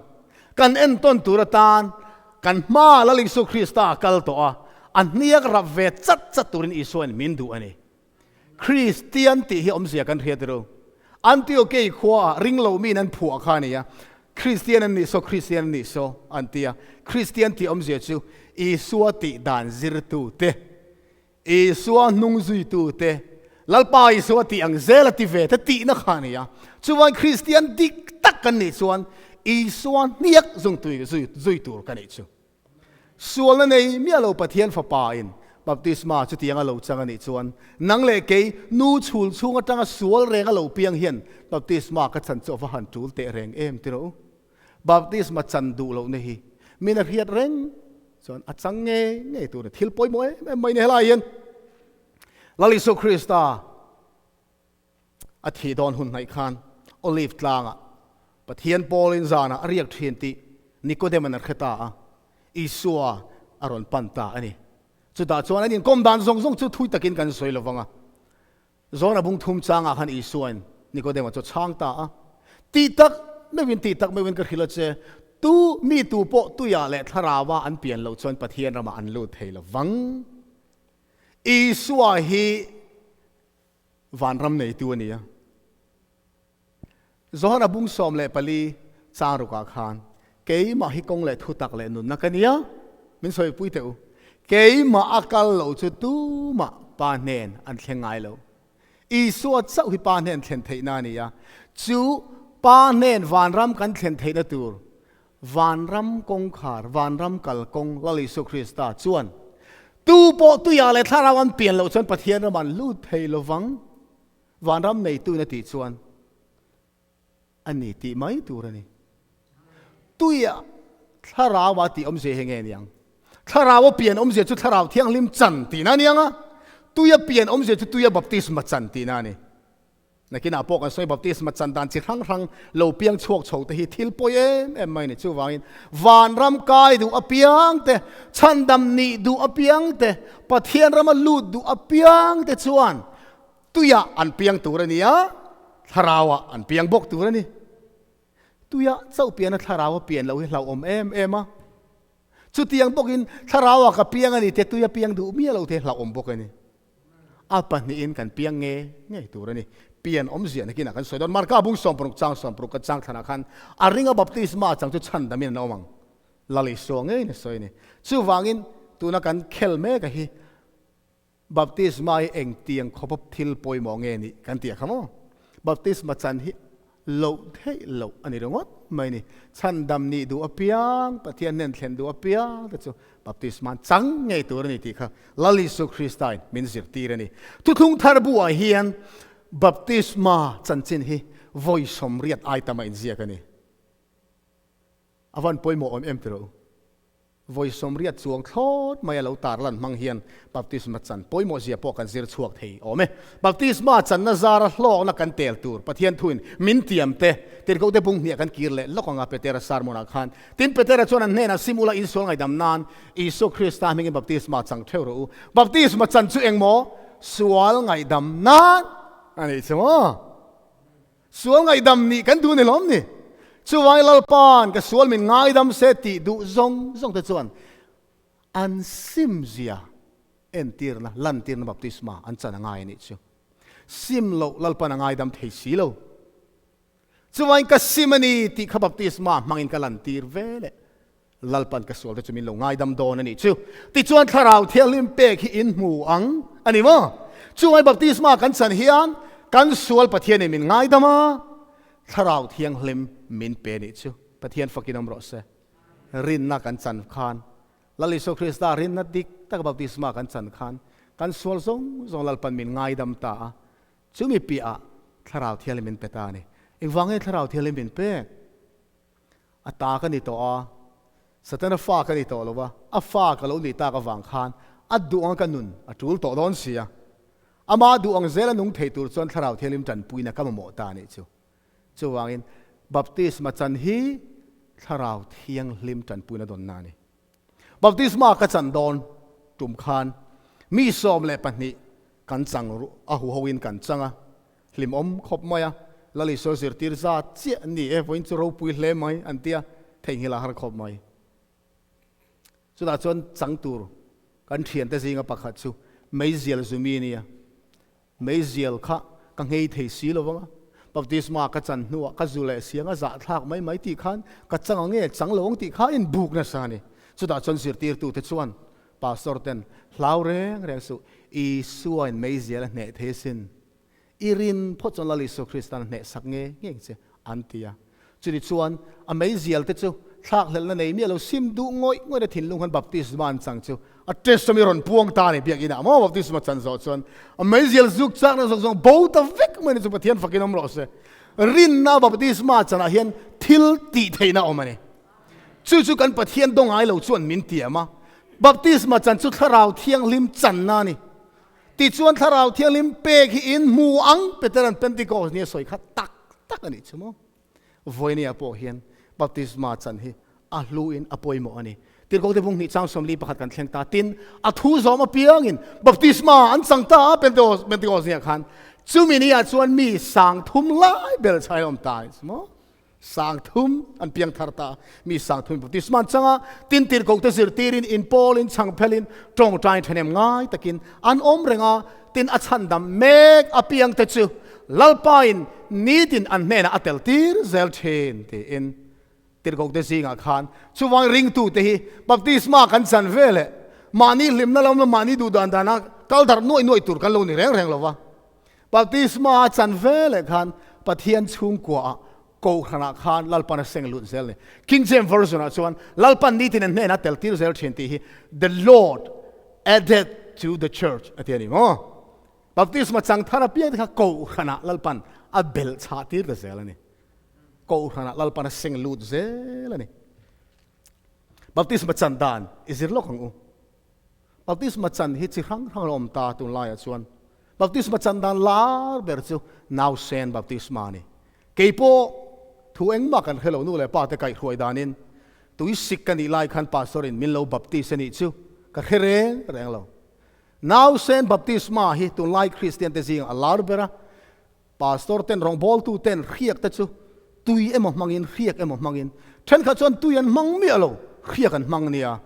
Kan entawn tur atan kan hma Lal Isu Krista a kal tawh a, a hniak rap ve chat chat turin Isuain min duh a ni. Kristian tih hi awmzia kan hriat ru. Antiokei khuaah ringlo miin an phuah kha a ni a, Kristian an nih saw, Kristian an nih saw an ti a. Kristian tih awmzia chu Isua tih dan zirtute, Isua hnung zuitute, Lalpa Isua tih ang zel a ti ve te tihna kha a ni a. Chuan Kristian dik tak kan nih chuan Isua hniak zung zui tur ka nih chu. Sualna nei miah lo Pathian Fapa in baptisma chutiang a lo chang a nih chuan nang leh kei nu chhul chhung atanga sual reng a lo piang hian baptisma ka chan chu a va han tul teh reng em ti rawh u. Baptisma chan duh lohna hi min a hriat reng chuan a chang ngei ngei tur a thil pawimawh em em mai ni helai hian Lal Isua Krista A thih dawn hun hnaih khan Olive tlangah Pathian pawlin zanah a riak thin tih Nikodema'n a hre ta a, Isua a rawn pan ta a ni. Chutah chuan an inkawm dan zawng zawng chu thui takin kan sawi lo vang a. Zawna bung thum changah khan Isuain Nikodema chu a chhang ta a, Tih tak meuhin, tih tak meuhin ka hrilh a che, tu mi tu pawh tuiah leh thlarauah an pian loh chuan Pathian ramah an lut thei lo vang. Isua hi Vanram neitu a ni a. Johana bung 14 chang rukah khan, Keimah hi kawng leh thutak leh nunna ka nia, min sawipui teh u. Keimah a kal lo chu tumah Pa hnen an thleng ngai lo. Isua chauh hi Pa hnen thlen theihna a ni a. Chu Pa hnen vanram kan thlen theihna tur Vanram kawngkhar, vanram kalkawng Lal Isua Krista chuan tu pawh tuiah leh thlarau an pian loh chuan Pathian ram an lut thei lovang. Vanram neituin a tih chuan a ni tih mai tur a ni. Tuiah thlarau a tih awmzia hi nge niang? Thlarau a pian awmzia chu thlarau thianghlim chan tihna a niang a, tuia pian awmzia chu tuia baptisma chan tihna a ni. Nakinah pawh kan sawi baptisma chan dan chi hrang hrang lo piang chhuak chho te hi thil pawi em em mai a ni. Chuvangin vanram kai duh apiang te, chhandam nih duh apiang te, Pathian rama lut duh apiang te chuan tuiah an piang tur a ni a, thlarauah an piang bawk tur a ni. Tuiah chauh piana thlarau a pian loh hi hlauhawm em em a. Chutiang bawkin thlarauah ka piang a ni te, tuia piang duh miah lo te hlauhawm bawk a ni. A pahnihin kan piang nge ngei tur a ni. Pian awmzia nakinah kan sawi dawn. Marka bung 60 chang 60 ka chang thlanah khan a ringa baptisma chang chu chhan damin an awm ang. Lal Isua ngeiin a sawi a ni. Chuvangin tuna kan khel mek a hi baptisma hi engtiang khawpa thil pawimawh nge nih kan tih a kha maw? Baptisma chan hi loh theih loh a ni ringawt mai ni. Chhandam nih duh apiang, Pathian hnen thlen duh apiang te chu baptisma chang ngei tur a ni tih kha Lal Isu Kristain min zirtir a ni. Thuthlung thar buah hian baptisma chanchin hi vawi 80 ai tam a inziak a ni. A van pawimawh awm em tiro? Vawi 80 chuang thlawt mai a lo tar lan hmang hian baptisma chan pawimawh zia pawh kan zir chhuak thei awm e. Baptisma channa zara hlawkna kan tel tur Pathian thuin min tiam te, tirhkohte bung hniah kan kir leh lawk anga Petera sermon ah khan. Tin Petera chuan an hnenah sim ula insual ngaihdam nan Isua Krista hmingin baptisma chang theuh rawh u. Baptisma chan chu engmaw? Sual ngaihdam nan a nih chu maw? Sual ngaihdam nih kan duh ni lawm ni? Chuvangin Lalpa'n ka sual min ngaidam se tih duh zawng zawng te chuan an sim zia entirna, lantirna baptisma an chan a ngai a nih chu. Sim loh Lalpa'n a ngaidam thei si lo. Chuvangin ka sim a ni tih kha baptisma hmangin ka lantir ve leh Lalpa'n ka sual te chu min lo ngaidam dawn a nih chu. Tichuan Thlarau Thianghlim pek hi in hmu ang a ni maw? Chungai baptisma kan chan hian kan sual Pathianin min ngaidam a, Thlarau Thianghlim min pe a nih chu. Pathian fakin awm rawh se. Rinna kan chan khan, Lal Isua Krista rinna dik taka baptisma kan chan khan kan sual zawng zawng Lalpa'n min ngaidam ta a, chumi piahah Thlarau Thianghlim min pe ta a ni. Engvang nge Thlarau Thianghlim min pek? A ta ka ni tawh a, Satana fa ka ni tawh lo a, a fa ka lo nih tak avang khan a duh anga ka nun a tul tawh dawn si a. Ama duh ang zela nung thei tur chuan Thlarau Thianghlim tanpuina ka mamawh ta a nih chu. Chuvangin baptisma chan hi Thlarau Thianghlim tanpuina dawnna a ni. Baptisma ka chan dawn tum khan mi 12 kan chang a huhoin kan chang a, Hlimawm khawp mai a, Lal Isua zirtir zat chiah an ni e, vawiin chu ropui hle mai an ti a. Theihnghilh a har khawp mai. Chutah chuan chang tur kan thiante zinga pakhat chu meizial zumi a nia. Meizial kha ka nghei thei si lo vang a, baptisma ka chan hnuah ka zu leh siang a zahthlak mai mai tih khan ka chang ang nge chang lo ang tih kha a inbuk nasa a ni. Chutah chuan zirtirtute chuan Pastor ten hlau reng reng suh, Isuain meizial a hneh thei asin. I rin phawt chuan Lal Isua Kristan a hnehsak nge ngeng che an ti a. Chuni chuan a meizial te chu thlakhlelhna nei miah lo sim duh ngawih ngawih na thinlung khan baptisma an chang chu a test ami rawn puang ta a ni biakinn ah maw baptisma chan zawh chuan a meizial zuk chakna zawng zawng bo ta vek mai ni chu Pathian fakin awm rawh se. Rinna baptisma chanah hian thil tih theihna awm a ni. Chu chu kan Pathian daw ngai lo chuan min tiam a. Baptisma chan chu Thlarau Thianghlim channa a ni. Tichuan Thlarau Thianghlim pek hi in hmu ang Petera'n Pentecost ni a sawi kha tak tak a nih chu maw? Vawinia pawh hian baptisma chan hi a hluin a pawimawh a ni. Tirhkohte bung hnih chang 41 kan thleng ta. Tin, a thu zawm apiangin baptisma an chang ta a Pentecost Pentecost niah khan. Chumi niah chuan mi 3000 lai bel chhai a awm ta a nih chu maw? 3000 an piang thar ta. Mi 3000 in baptisma an chang a, tin tirhkohte zirtirin, inpawlin, chhangphelin, tawngtain ṭhahnem ngai takin an awm reng a, tin a chhandam mek apiangte chu Lalpain nitin an hnenah a tel tir zel ṭhin tiin tirhkohte zingah khan chuvang ringtute hi baptisma kan chan veleh mahni hlimna lam leh mahni duh dan dana kal darh nuaih nuaih tur kan lo ni reng reng lo va. Baptisma a chan veleh khan Pathian chhungkuaah Kohhranah khan Lalpan a seng lut zel ni. King James Version ah chuan Lalpan nitin an hnenah a tel tir zel thin tih hi The Lord added to the church a ti a ni maw? Baptisma chang thar apiang te kha Kohhranah Lalpan a belh chhah tir ta zel a ni. Kohhranah Lalpan a seng lut zel a ni. Baptisma chan dan i zir lawk ang u. Baptisma chan hi chi hrang hrang a awm ta tunlaiah chuan. Baptisma chan dan lar ber chu nausen baptisma a ni. Kei pawh thu engmah kan hre lo nu leh pa te kaihhruai danin tui sik ka nih lai khan pastor in min lo baptist a nih chu ka hre reng reng lo. Nausen baptisma hi tunlai Kristian te zingah a lar ber a, pastor ten rawngbawltu ten hriak te chu tui emaw hmangin hriak emaw hmangin thenkhat chuan tui an hmang miah lo hriak an hmang nia.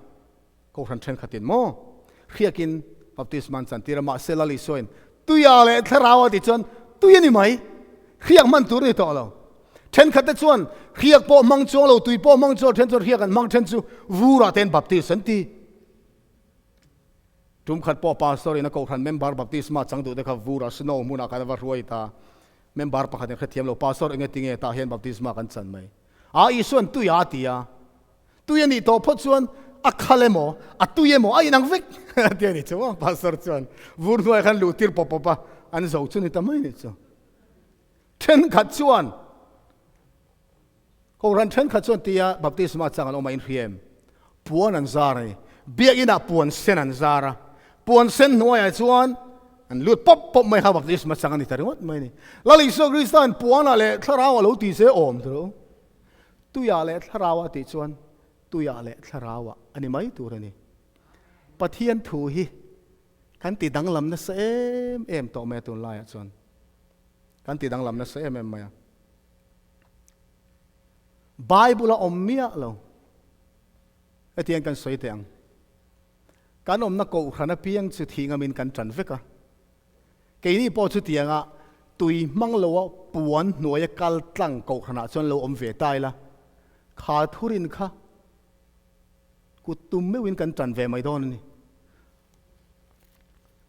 Kohhran thenkhatin maw hriakin baptisma an chantir a, mahse Lal Isuain tuia leh thlarau a tih chuan tui a ni mai, hriak hman tur a ni tawh lo. Thenkhatte chuan hriak pawh hmang chuang lo, tui pawh hmang chuang lo, then chuan hriak an hmang, then chu vurah te an baptist an ti. Tum khat pawh pastor in a kohhran member baptisma chang duh te kha vurah snow hmunah khan a va hruai ta. Member pakhat in hrethiam lo, pastor enge tinge tah hian baptisma kan chan mai. A Isuan tuia a ti a. Tui a nih tawh phawt chuan a khal emaw, a tui emaw a inang vek ti a ni chu a, pastor chuan vur hnuaiah khan luh tir pawp pawp a, an zo chu ni ta mai ni chu. Thenkhat chuan, Kohhran thenkhat chuan tia baptisma chang an awm a inhriam, puan an zar a ni. Biakinah puan sen an zar a, puan sen hnuaiah chuan an lut pawp pawp mai kha baptisma chang a ni ta ringawt mai a ni. Lal Isua Krista'n puanah leh thlarauah lo ti se awm tawh. Tuiah leh thlarauah tih chuan tuiah leh thlarauah a ni mai tur a ni. Pathian thu hi kan ti danglam nasa em em tawh mai a tunlaiah chuan. Kan ti danglam nasa em em mai a. Bible a awm miah lo. Hetiang kan sawi teh ang. Kan awmna kohhran apiang chu thih ngamin kan tan vek a. Keini pawh chutianga tui hmang loa puan hnuaia kal tlang kohhranah chuan lo awm ve ta ila, kha thurin kha kut tum meuhin kan tan ve mai dawn a ni.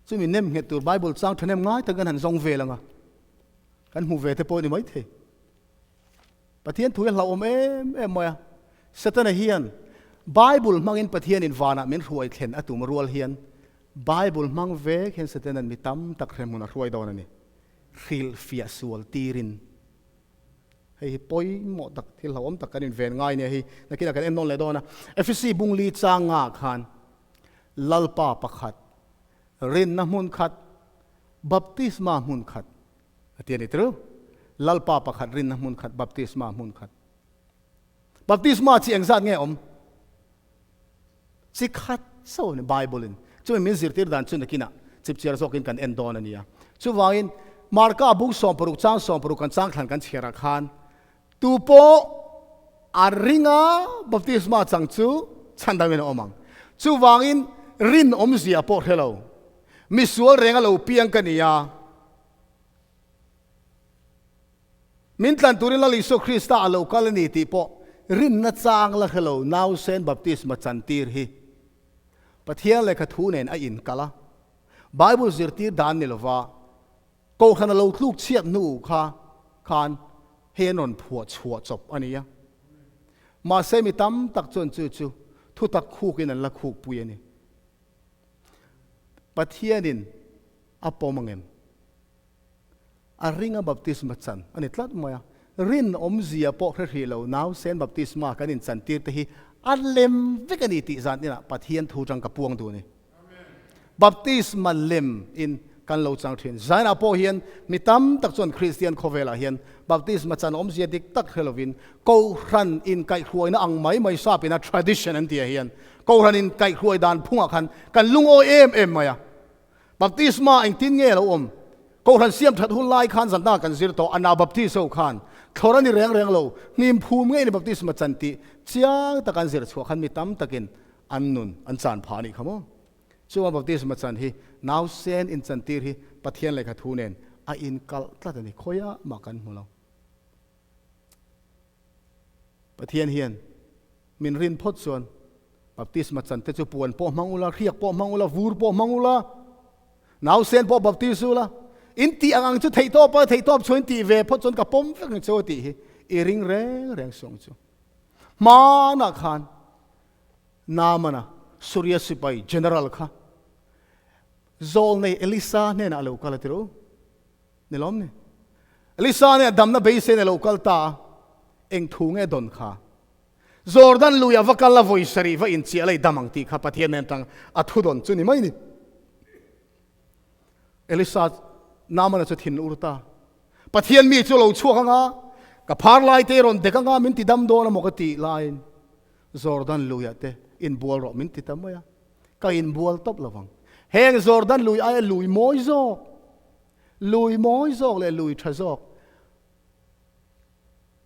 Chumi nem nghet tur Bible chang thahnem ngai tak kan han zawng vel ang a, kan hmu ve te pawh a ni maithei. Pathian thu hi a hlauhawm em em mai a, Setana hian Bible hmangin Pathianin vanah min hruai thlen a tum rual hian Bible hmang vek hian Setanan mi tam tak hremhmun a hruai dawn a ni. Hrilhfiah sual tirin. Hei hi pawimawh tak, thil hlauhawm tak kan inven ngai nia hei. Nakinah kan en nawn leh dawn a. Efesi bung li chang nga khan Lalpa pakhat, rinna hmun khat, baptisma hmun khat a ti a ni tru. Lalpa pakhat, rinna hmun khat, baptisma hmun khat. Baptisma chi engzat nge awm? Chi khat chauh a ni Bible in. Chumi min zirtir dan chu nakinah chipchiar zawkin kan en dawn a nia. Chuvangin Marka bung 60 chang 60 kan changthlan kan chhiarah khan tu pawh. a ringa baptisma chang chu chhandamin a awm ang. Chuvangin rin awmzia pawh hre lo. Misual renga lo piang ka ni a. Min tlan turin Lal Isua Krista a lo kal a ni tih pawh rinna chang la hre lo nausen baptisma chantir hi Pathian lehkha thu nen a inkal a. Bible zirtir dan ni lova Kohhran a lo tluk chhiat hnu kha khan hei an rawn phuah chhuah chawp a ni a. Mahse mi tam tak chuan chu chu thutak khukin an la khukpui a ni. Pathianin a pawm angem? A ringa baptisma chan a ni tlat mai a. Rin awmzia pawh hre hrih lo nausen baptisma kan inchantir te hi a lem vek a ni tih zan inah Pathian thu tang ka puang duh a ni. Baptisma lem in kan lo chang thin. Zainah pawh hian mi tam tak chuan Kristian khawvelah hian baptisma chan awmzia dik tak hre lovin Kohhran inkaihhruaina ang mai mai sapina tradition an tih ah hian Kohhran inkaihhruai dan phungah khan kan lungawi em em mai a. Baptisma engtin nge a lo awm? Kohhran siam that hun lai khan zan kan zir tawh, Anabaptist ho khan thlawr a ni reng reng lo, hnim phum ngei ni baptisma chan tih chiang tak an zir chhuah khan mi tam takin an nun an chan phah a nih kha maw? Chuan baptisma chan hi nausen inchantir hi Pathian lehkha thu nen a inkalh tlat a ni, khawiah mah kan hmu lo. Pathian hian min rin phawt chuan baptisma chan te chu puan pawh hmang ula, hriak pawh hmang ula, vur pawh hmang ula, nausen pawh baptis ula, in tih ang ang chu theih tawp a, theih tawp chuan in tih ve phawt chuan ka pawm vek ang cheu a tih hi i ring reng reng suang chu. Hmanah khan Naamana Suria sipai general kha zawlnei Elisa hnenah a lo kal a ti ru. Ni lawm ni. Elisa nih a damna beisei a lo kal ta a, eng thu nge dawn kha? Jordan lui a va kal a vawi sarih va inchiah lei dam ang tih kha Pathian nen tang a thu dawn chu ni mai ni. Elisa Naamana chu thin ur ta. Pathian mi chu lo chhuak anga, ka phar lai te rawn dek anga min ti dam dawn a maw ka tih laiin Jordan luiah te inbual rawh min ti ta mai a, ka inbual tawp lovang. Heng Jordan lui aia lui mawi zawk Lui mawi zawk leh lui tha zawk,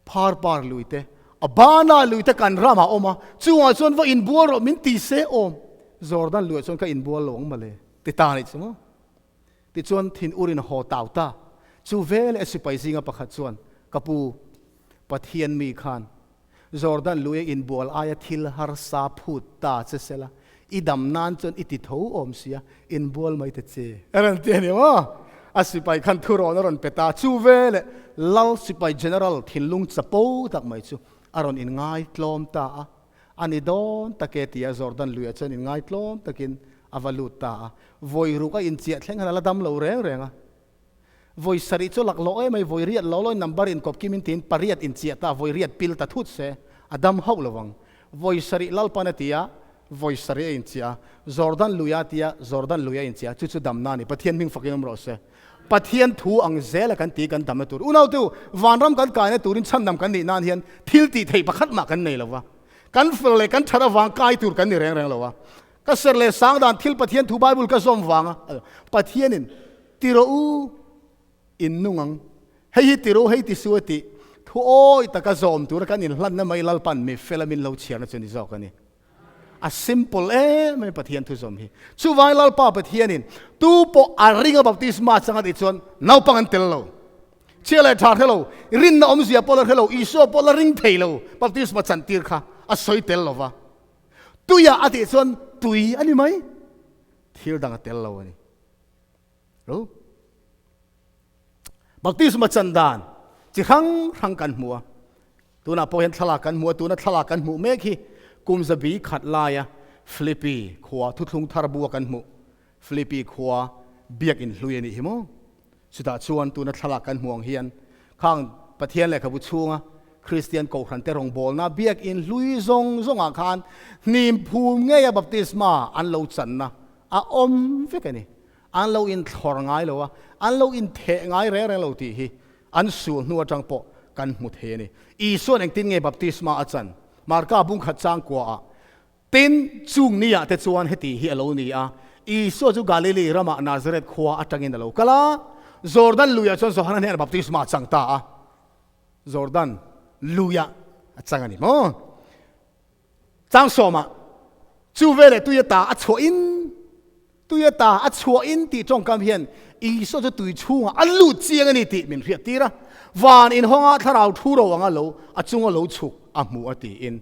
phar par lui te, a bana lui te kan ramah a awm a, chungah chuan va inbual rawh min ti se awm, Jordan luiah chuan ka inbual lo ang mawle, ti ta anih chu maw? Tichuan thin urin a haw tau ta, chu veleh sipai zinga pakhat chuan, Ka pu, Pathian mi khan Jordan lui a inbual aia thil harsa phut ta che sela, i dam nan chuan i ti tho awm sia, inbual mai ta che. A rawn ti a ni maw? A sipai khan thurawn a rawn pe ta. Chu veleh Lal sipai General thinlung chapo tak mai chu a rawn inngaitlawm ta a. A ni dawn tak e tia Jordan luiah chuan inngaitlawm takin a va lut ta a. Vawi ruk a inchiah thleng khan a la dam lo reng reng a. Vawi sarih chu laklawh em mai, vawi riat lo lawi number inkawp kim in tiin pariat inchiah ta, vawi riat pil ta thut se, a dam hauh lo vang. Vawi sarih Lalpan a ti a, vawi sarih a inchiah a, Jordan lui a ti a, Jordan lui a inchiah a, chu chu damna a ni. Pathian hming fakin awm rawh se. Pathian thu ang zela kan ti kan damna tur. Unautu, vanram kan kaina turin chhandam kan nih nan hian thil tih theih pakhat mah kan nei lo va. Kan fel leh kan that avang kai tur kan ni reng reng lo a. Ka ser leh sang dan thil Pathian thu Bible ka zawm vanga Pathianin Ti rawh u, in nung ang. Hei hi ti rawh u, hei ti su a tih. Thu awi taka zawm tura kan inhlanna mai Lalpan mi fela min lo chhiarna chu ni zawk a ni. A simple em mai Pathian thu zawm hi. Chuvangin Lalpa Pathianin tu pawh a ringa baptisma chang a tih chuan naupang an tel lo. Chhia leh tha hre lo, rinna awmzia pawh la hre lo, Isua pawh la ring thei lo baptisma chantir kha a sawi tel lo va. Tuiah a tih chuan tui a ni mai. Thil dang a tel lo a ni. Ro. Baptisma chan dan chi hrang hrang kan hmu a. Tunah pawh hian thlalak kan hmu a, tuna thlalak kan hmuh mek hi kum zabi khat laia Philippi khua thuthlung thar bua kan hmuh Philippi khua biakin hlui a nih hi maw? Chutah chuan tuna thlalak kan hmuh ang hian khang Pathian lehkhabu chhunga Kristian Kohhran te rawngbawlna biakin hlui zawng zawngah khan hnim phum ngeia baptisma an lo channa a awm vek a ni. An lo inthlawr ngai lo a, an lo intheh ngai reng reng lo tih hi an sul hnu atang pawh kan hmu thei a ni. Isua'n engtin nge baptisma a chan? Marka bungkhat changkuaah, Tin, chung niah te chuan heti hi a lo ni a, Isua chu Galili ramah Nazareth khua atangin a lo kal a, Jordan luiah chuan Johana hnenah baptisma a chang ta a. Jordan luiah. a chang a ni maw? Chang sawmah, Chu veleh tui ata a chhuah in, tui ata a chhuah in tih tawngkam hian Isua chu tui chhungah a lut chiang a ni tih min hriat tir a. Van inhawnga thlarau thu ro anga lo a chunga lo chhuk a hmu a tiin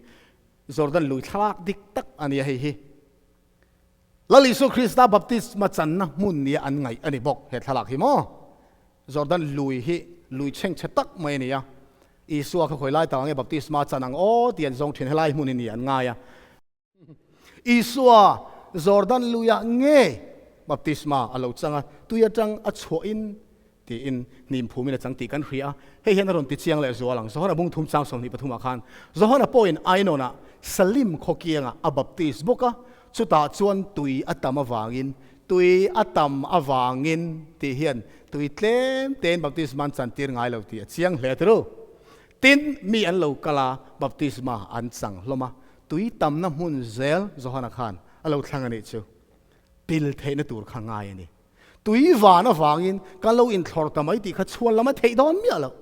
Jordan lui thlalak dik tak a nia hei hi. Lal Isua Krista baptisma channa hmun nia an ngaih a ni bawk he thlalak hi maw? Jordan lui hi lui chhengchhe tak mai a ni a, Isua kha khawi lai tak ang nge baptisma chan ang aw tih an zawng thin, helai hmun hi ni an ngai a. Isua Jordan luiah nge baptisma a lo chang a, tui atang a chhuahin tiin hnim phumin a chang tih kan hria a, hei hian a rawn ti chiang leh zual ang. Johana bung thum chang 23 ah khan Johana pawhin Ainawnah Salim khaw kiangah a baptis bawk a, chutah chuan tui a tam avangin Tui a tam avangin tih hian tui tlem tein baptisma an chantir ngai lo tih a chiang hle turu. Tin, mi an lo kal a, baptisma an chang hlawm a, tui tamna hmun zel Johana khan a lo thlang a nih chu. Pil theihna tur kha ngai a ni. Tui van avangin kan lo inthlawr ta mai tih kha chhuan lam a theih dawn miah loh.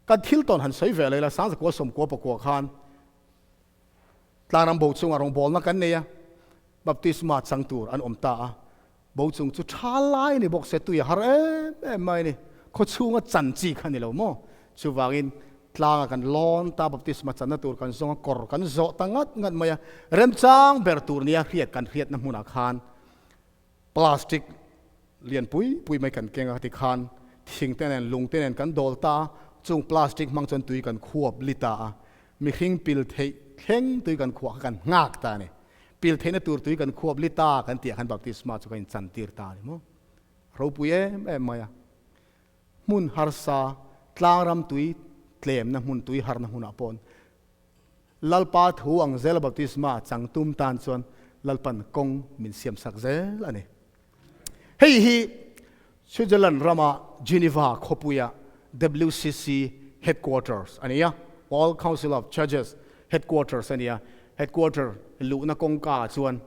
Kan thil tawn han sawi ve leh la, Sangzakua sawmkua pakua khan Tlangram bo chungah rawngbawlna kan nei a, baptisma chang tur an awm ta a, bo chung chu tha lai a ni bawk se, tui a har em em mai a ni, khaw chhunga chan chi kha a ni lo maw? Chuvangin tlanga kan lawn ta, baptisma channa tur kan zawng a, kawr kan zawh ta ngat ngat mai a, remchang ber tur nia hriat kan hriatna hmunah khan plastic lian pui pui mai kan keng a, tikhan thing te nen lung te nen kan dawl ta a, chung plastic hmang chuan tui kan khuap li ta a, Mihring pil theih thleng tui kan khuah kha kan nghak ta a ni. Pil theihna tur tui kan khuap li ta kan tih ah khan baptisma chu kan inchantir ta a ni maw? A ropui em em mai a. Hmun harsa, tlangram tui tlemna hmun, tui harna hmunah paw'n Lalpa thu ang zela baptisma chang tum tan chuan Lalpan kawng min siamsak zel a ni. Hei hi Switzerland rama Geneva khawpuia WCC headquarters a ni a, World Council of Churches headquarters a ni a. Headquarter luhna kawngka ah chuan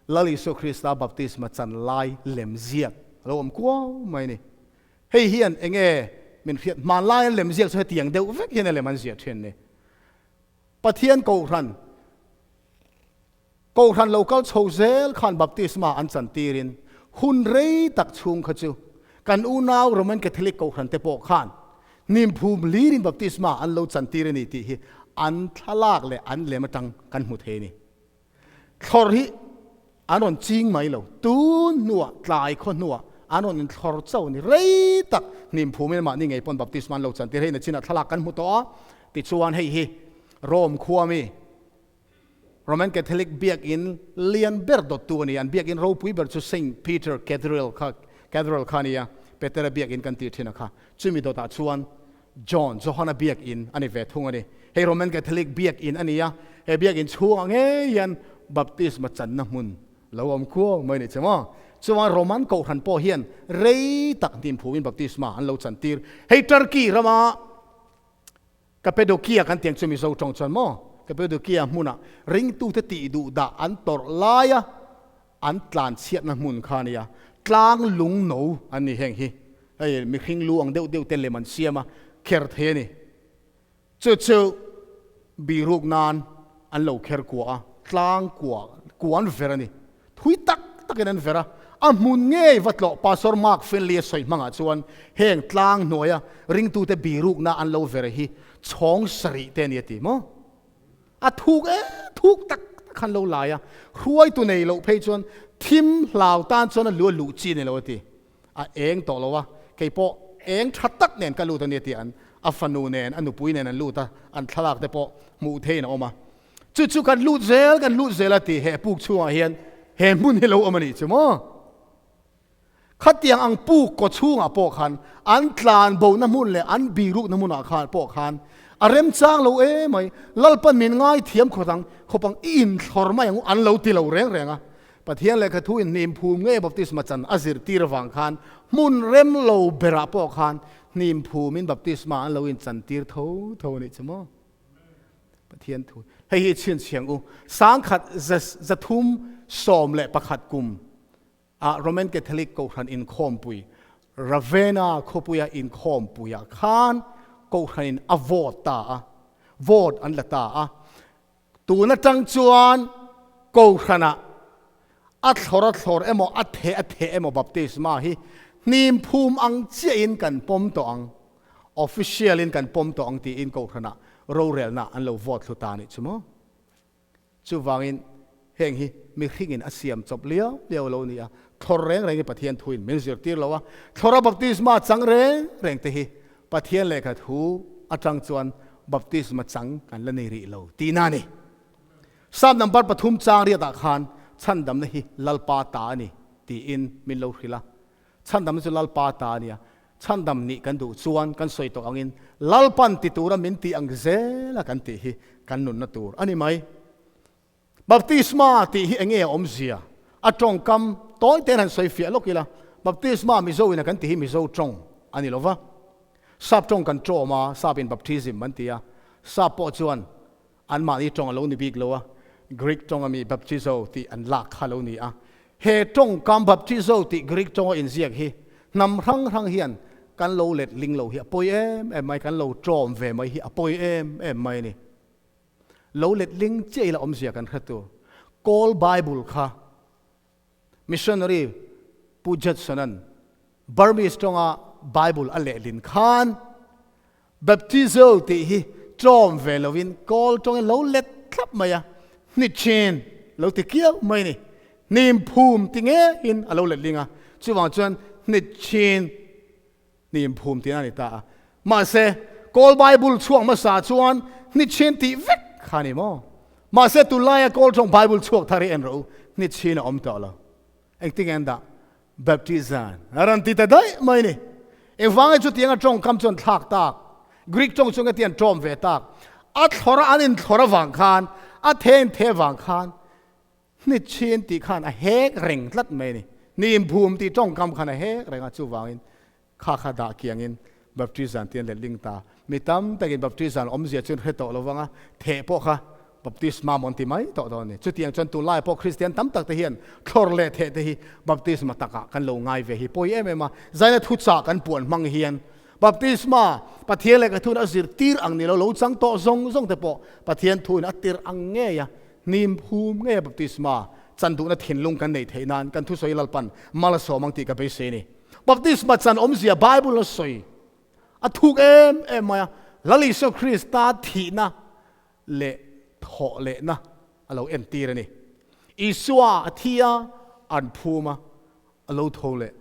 Lal Isua Krista baptisma chan lai lem ziak a lo awm kuau mai a ni. Hei hian enge min hriat hmanlai an lem ziak chu hetiang deuh vek hian a lem an ziah thin ni. Pathian Kohhran. Kohhran lo kal chho zel khan baptisma an chantirin hun rei tak chhung kha chu kan unau Roman Catholic Kohhran te pawh khan hnimphum hlirin baptisma an lo chantir a ni tih hi an thlalak leh an lem atang kan hmu thei a ni. Thlawr hi an rawn ching mai lo, tun hnuah tlai khaw hnuah an rawn inthlawr chauh a ni. Rei tak hnimphumin mahni ngei pawn baptisma an lo chantir hei nachinah thlalak kan hmu tawh a, tichuan hei hi Rome khua mi Roman Catholic biakinn lian ber dawttu a ni. An biakinn ropui ber chu Saint Peter Cathedral kha Cathedral kha a ni a, Petera biakinn kan tih thin a kha. Chumi dawtah chuan John, Johana biakinn a ni ve thung a ni. Hei Roman Catholic biakinn a ni a, he biakinn chhungah ngei hian baptisma channa hmun lo awm kuau mai a ni che maw? Chuan Roman Kohhran pawh hian rei tak hnimphumin baptisma an lo chantir. Hei Turkey rama Kapedokia kan tiang chu Mizo tawng chuan maw? Kapedokia hmunah ringtute tih duh dah an tawrh laia an tlan chhiatna hmun kha a nia. Tlang lung no an ni heng hi. Hei mihring lu ang deuh deuh te lem an siam a, kher thei a ni. Chu chu biruk nan an lo kher kua a, tlang kua kua an ver a ni. Thui tak takin an ver a, a hmun ngei va tlawh Pastor Mark Finley a sawi hmangah chuan heng tlang hnuaia ringtute birukna an lo ver hi chhawng sarih te a ni a ti maw? A thuk e, thuk tak tak khan lo lai a, hruaitu nei loh phei chuan thim hlau tan chuan a lu a luh chi a ni lo a ti. A eng tawh lo a, kei pawh eng tha tak nen ka lut a ni a ti an, a fanu nen a nupui nen an lut a, an thlalak te pawh hmuh theiin a awm a. Chu chu kan lut zel, kan lut zel a ti, he puk chhungah hian he hmun hi lo awm a nih chu maw? Khatiang ang puk kaw chhungah pawh khan an tlan bona hmun leh an birukna hmunah khan pawh khan a remchang lo e mai, Lalpan min ngai thiam khawt ang, khawp ang i inthlawr mai ang u an lo ti lo reng reng a. Pathian lehkha thu in hnim phum ngei baptisma chan a zirtir avang khan hmun rem lo berah pawh khan hnim phumin baptisma an lo inchantir tho tho a nih chu maw? Pathian thu. Hei hi chhinchhiang u, sangkhat 311 kum ah Roman Catholic Kohhran inkhawmpui, Ravenna khawpuia inkhawmpuiah khan Kohhranin a vote ta a, vote an la ta a. Tun atang chuan Kohhranah a thlawr a thlawr emaw a theh a theh emaw baptisma hi hnim phum ang chiahin kan pawm tawh ang, official in kan pawm tawh ang tiin Kohhranah rorelna an lo vote thlu ta a nih chu maw? Chuvangin heng hi mihringin a siam chawp liau liau lo ni a, thlawr reng reng hi Pathian thuin min zirtir lo a, thlawra baptisma chang reng reng te hi Pathian lehkha thu atang chuan baptisma chang kan la nei rih lo tihna a ni. Psalm number pathum chang riatah khan chhandamna hi Lalpa ta a ni tiin min lo hrilh a, chhandamna chu Lalpa ta a nia, chhandam nih kan duh chuan kan sawi tawh angin Lalpan ti tura min tih ang zela kan tih hi kan nunna tur a ni mai. Baptisma tih hi enge a awmzia? A tawngkam tawi ten han sawi fiah lawk ila, Baptisma Mizo ina kan tih hi Mizo tawng a ni lova, Sap tawng kan tawm a, Sap in baptism an ti a, Sap pawh chuan anmahni tawng a lo ni bik lo a, Greek tawng ami baptizo tih an lak kha a lo ni a. He tawngkam baptizo tih Greek tawnga inziak hi hnam hrang hrang hian kan lo let ling lo hi a pawi em em mai, kan lo tawm ve mai hi a pawi em em mai a ni. Lo letling chiah ila awmzia kan hre tur. Kawl Bible kha missionary Pu Judson-a'n Burmese tawnga Bible a lehlin khan baptizo tih hi tlawm ve lovin Kawl tawngin lo let thlap mai a, hnichin lo ti kiau mai ni. Hnim phum ti ngeiin a lo letling a, chuvang chuan hnichin Hnim phum tihna a ni ta a. Mahse, Kawl Bible chhuak hmasa chuan hnichhin tih vek kha a ni maw? Mahse, tunlaia Kawl tawng Bible chhuak thar hi en rawh u, hnichhin a awm tawh lo. Engtin nge an dah? Baptism a rawn ti ta daih mai ni. Engvang nge chutianga tawngkam chuan thlak tak? Greek tawng chu engati an tawm ve tak? A thlawr a, an inthlawr avang khan, a the inthe avang khan Hnichhin tih khan a hek reng tlat mai a ni. Hnimphum tih tawngkam khan a hek reng a, chuvangin kha kha dah kiangin Baptizan tih an let ling ta. Mi tam takin Baptizan awmzia chu an hre tawh lo vang a, theh pawh kha Baptisma maw an ti mai tawh dawn a ni. Chutiang chuan tunlaiah pawh Kristian tam tak te hian thlawr leh theh te hi Baptisma takah kan lo ngai ve hi pawi em em a. Zaina thuchah kan puan hmang hian Baptisma Pathian lehkha thuin a zirtir ang ni lo, lo chang tawh zawng zawng te pawh Pathian thuin a tirh ang ngei a, Hnim phum nge baptisma chan duhna thinlung kan neih theih nan kan thusawi Lalpan mal a sawm ang tih ka beisei a ni. Baptisma chan awmzia Bible a sawi a thuk em em mai a, Lal Isua Krista thihna leh thawh lehna a lo entir a ni. Isua a thi a, an phum a, a lo tho leh.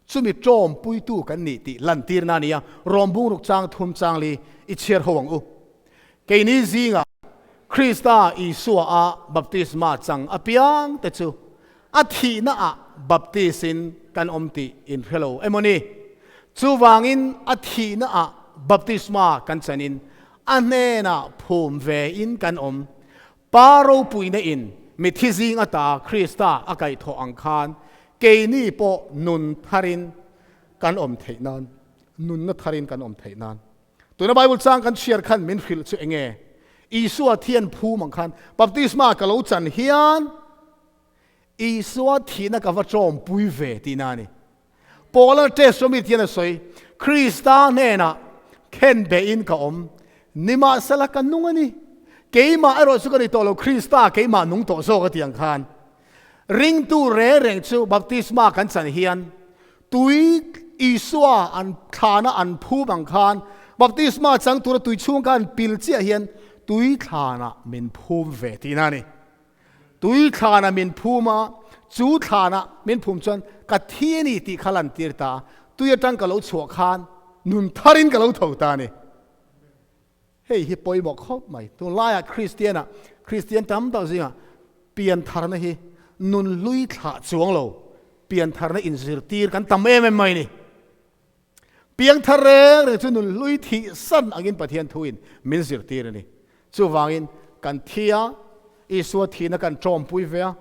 Chumi tawmpuitu kan nih tih lantirna a ni a, Rom bungruk chang thum chang li i chhiar ho ang u. Keini zingah Krista Isua a baptisma chang apiang te chu a thihna ah baptis-in kan awm tih in hre lo emaw ni? Chuvangin a thihna ah baptisma kan chanin a hnenah phum ve in kan awm. Pa ropuina in mithi zing ata Krista a kaihthawh ang khan keini pawh nun tharin kan awm theih nan, nunna tharin kan awm theih nan. Tuna Bible chang kan chhiar khan min hrilh chu enge? Isua thian phum ang khan baptisma ka lo chan hian Isua thihna ka va tawmpui ve tihna a ni. Paula Testament hian a sawi, Krista hnenah khen behin ka awm, nimahsela ka nung a ni. Keimah erawh chu ka ni tawh lo, Krista keimah nung tawh zawk a ti ang khan. Ringtu reng reng chu baptisma kan chan hian tui Isua an thlana an phum ang khan baptisma chang tura tui chhung khan pil chiah hian tui thlanah min phum ve tihna a ni. Tui thlanah min phum a, chu thlanah min phum chuan ka thi a ni tih kha lantir ta a, tui atang ka lo chhuah khan nun tharin ka lo tho ta a ni. Hei hi pawimawh khawp mai. Tunlaiah Kristianah, Kristian tam tak zingah pian tharna hi nun hlui thlah chuang lo, pian tharna inzirtir kan tam em em mai a ni. Piangthar reng reng chu nun hlui thih san angin Pathian thuin min zirtir a ni. Chuvangin kan thi a, Isua thihna kan tawmpui ve a,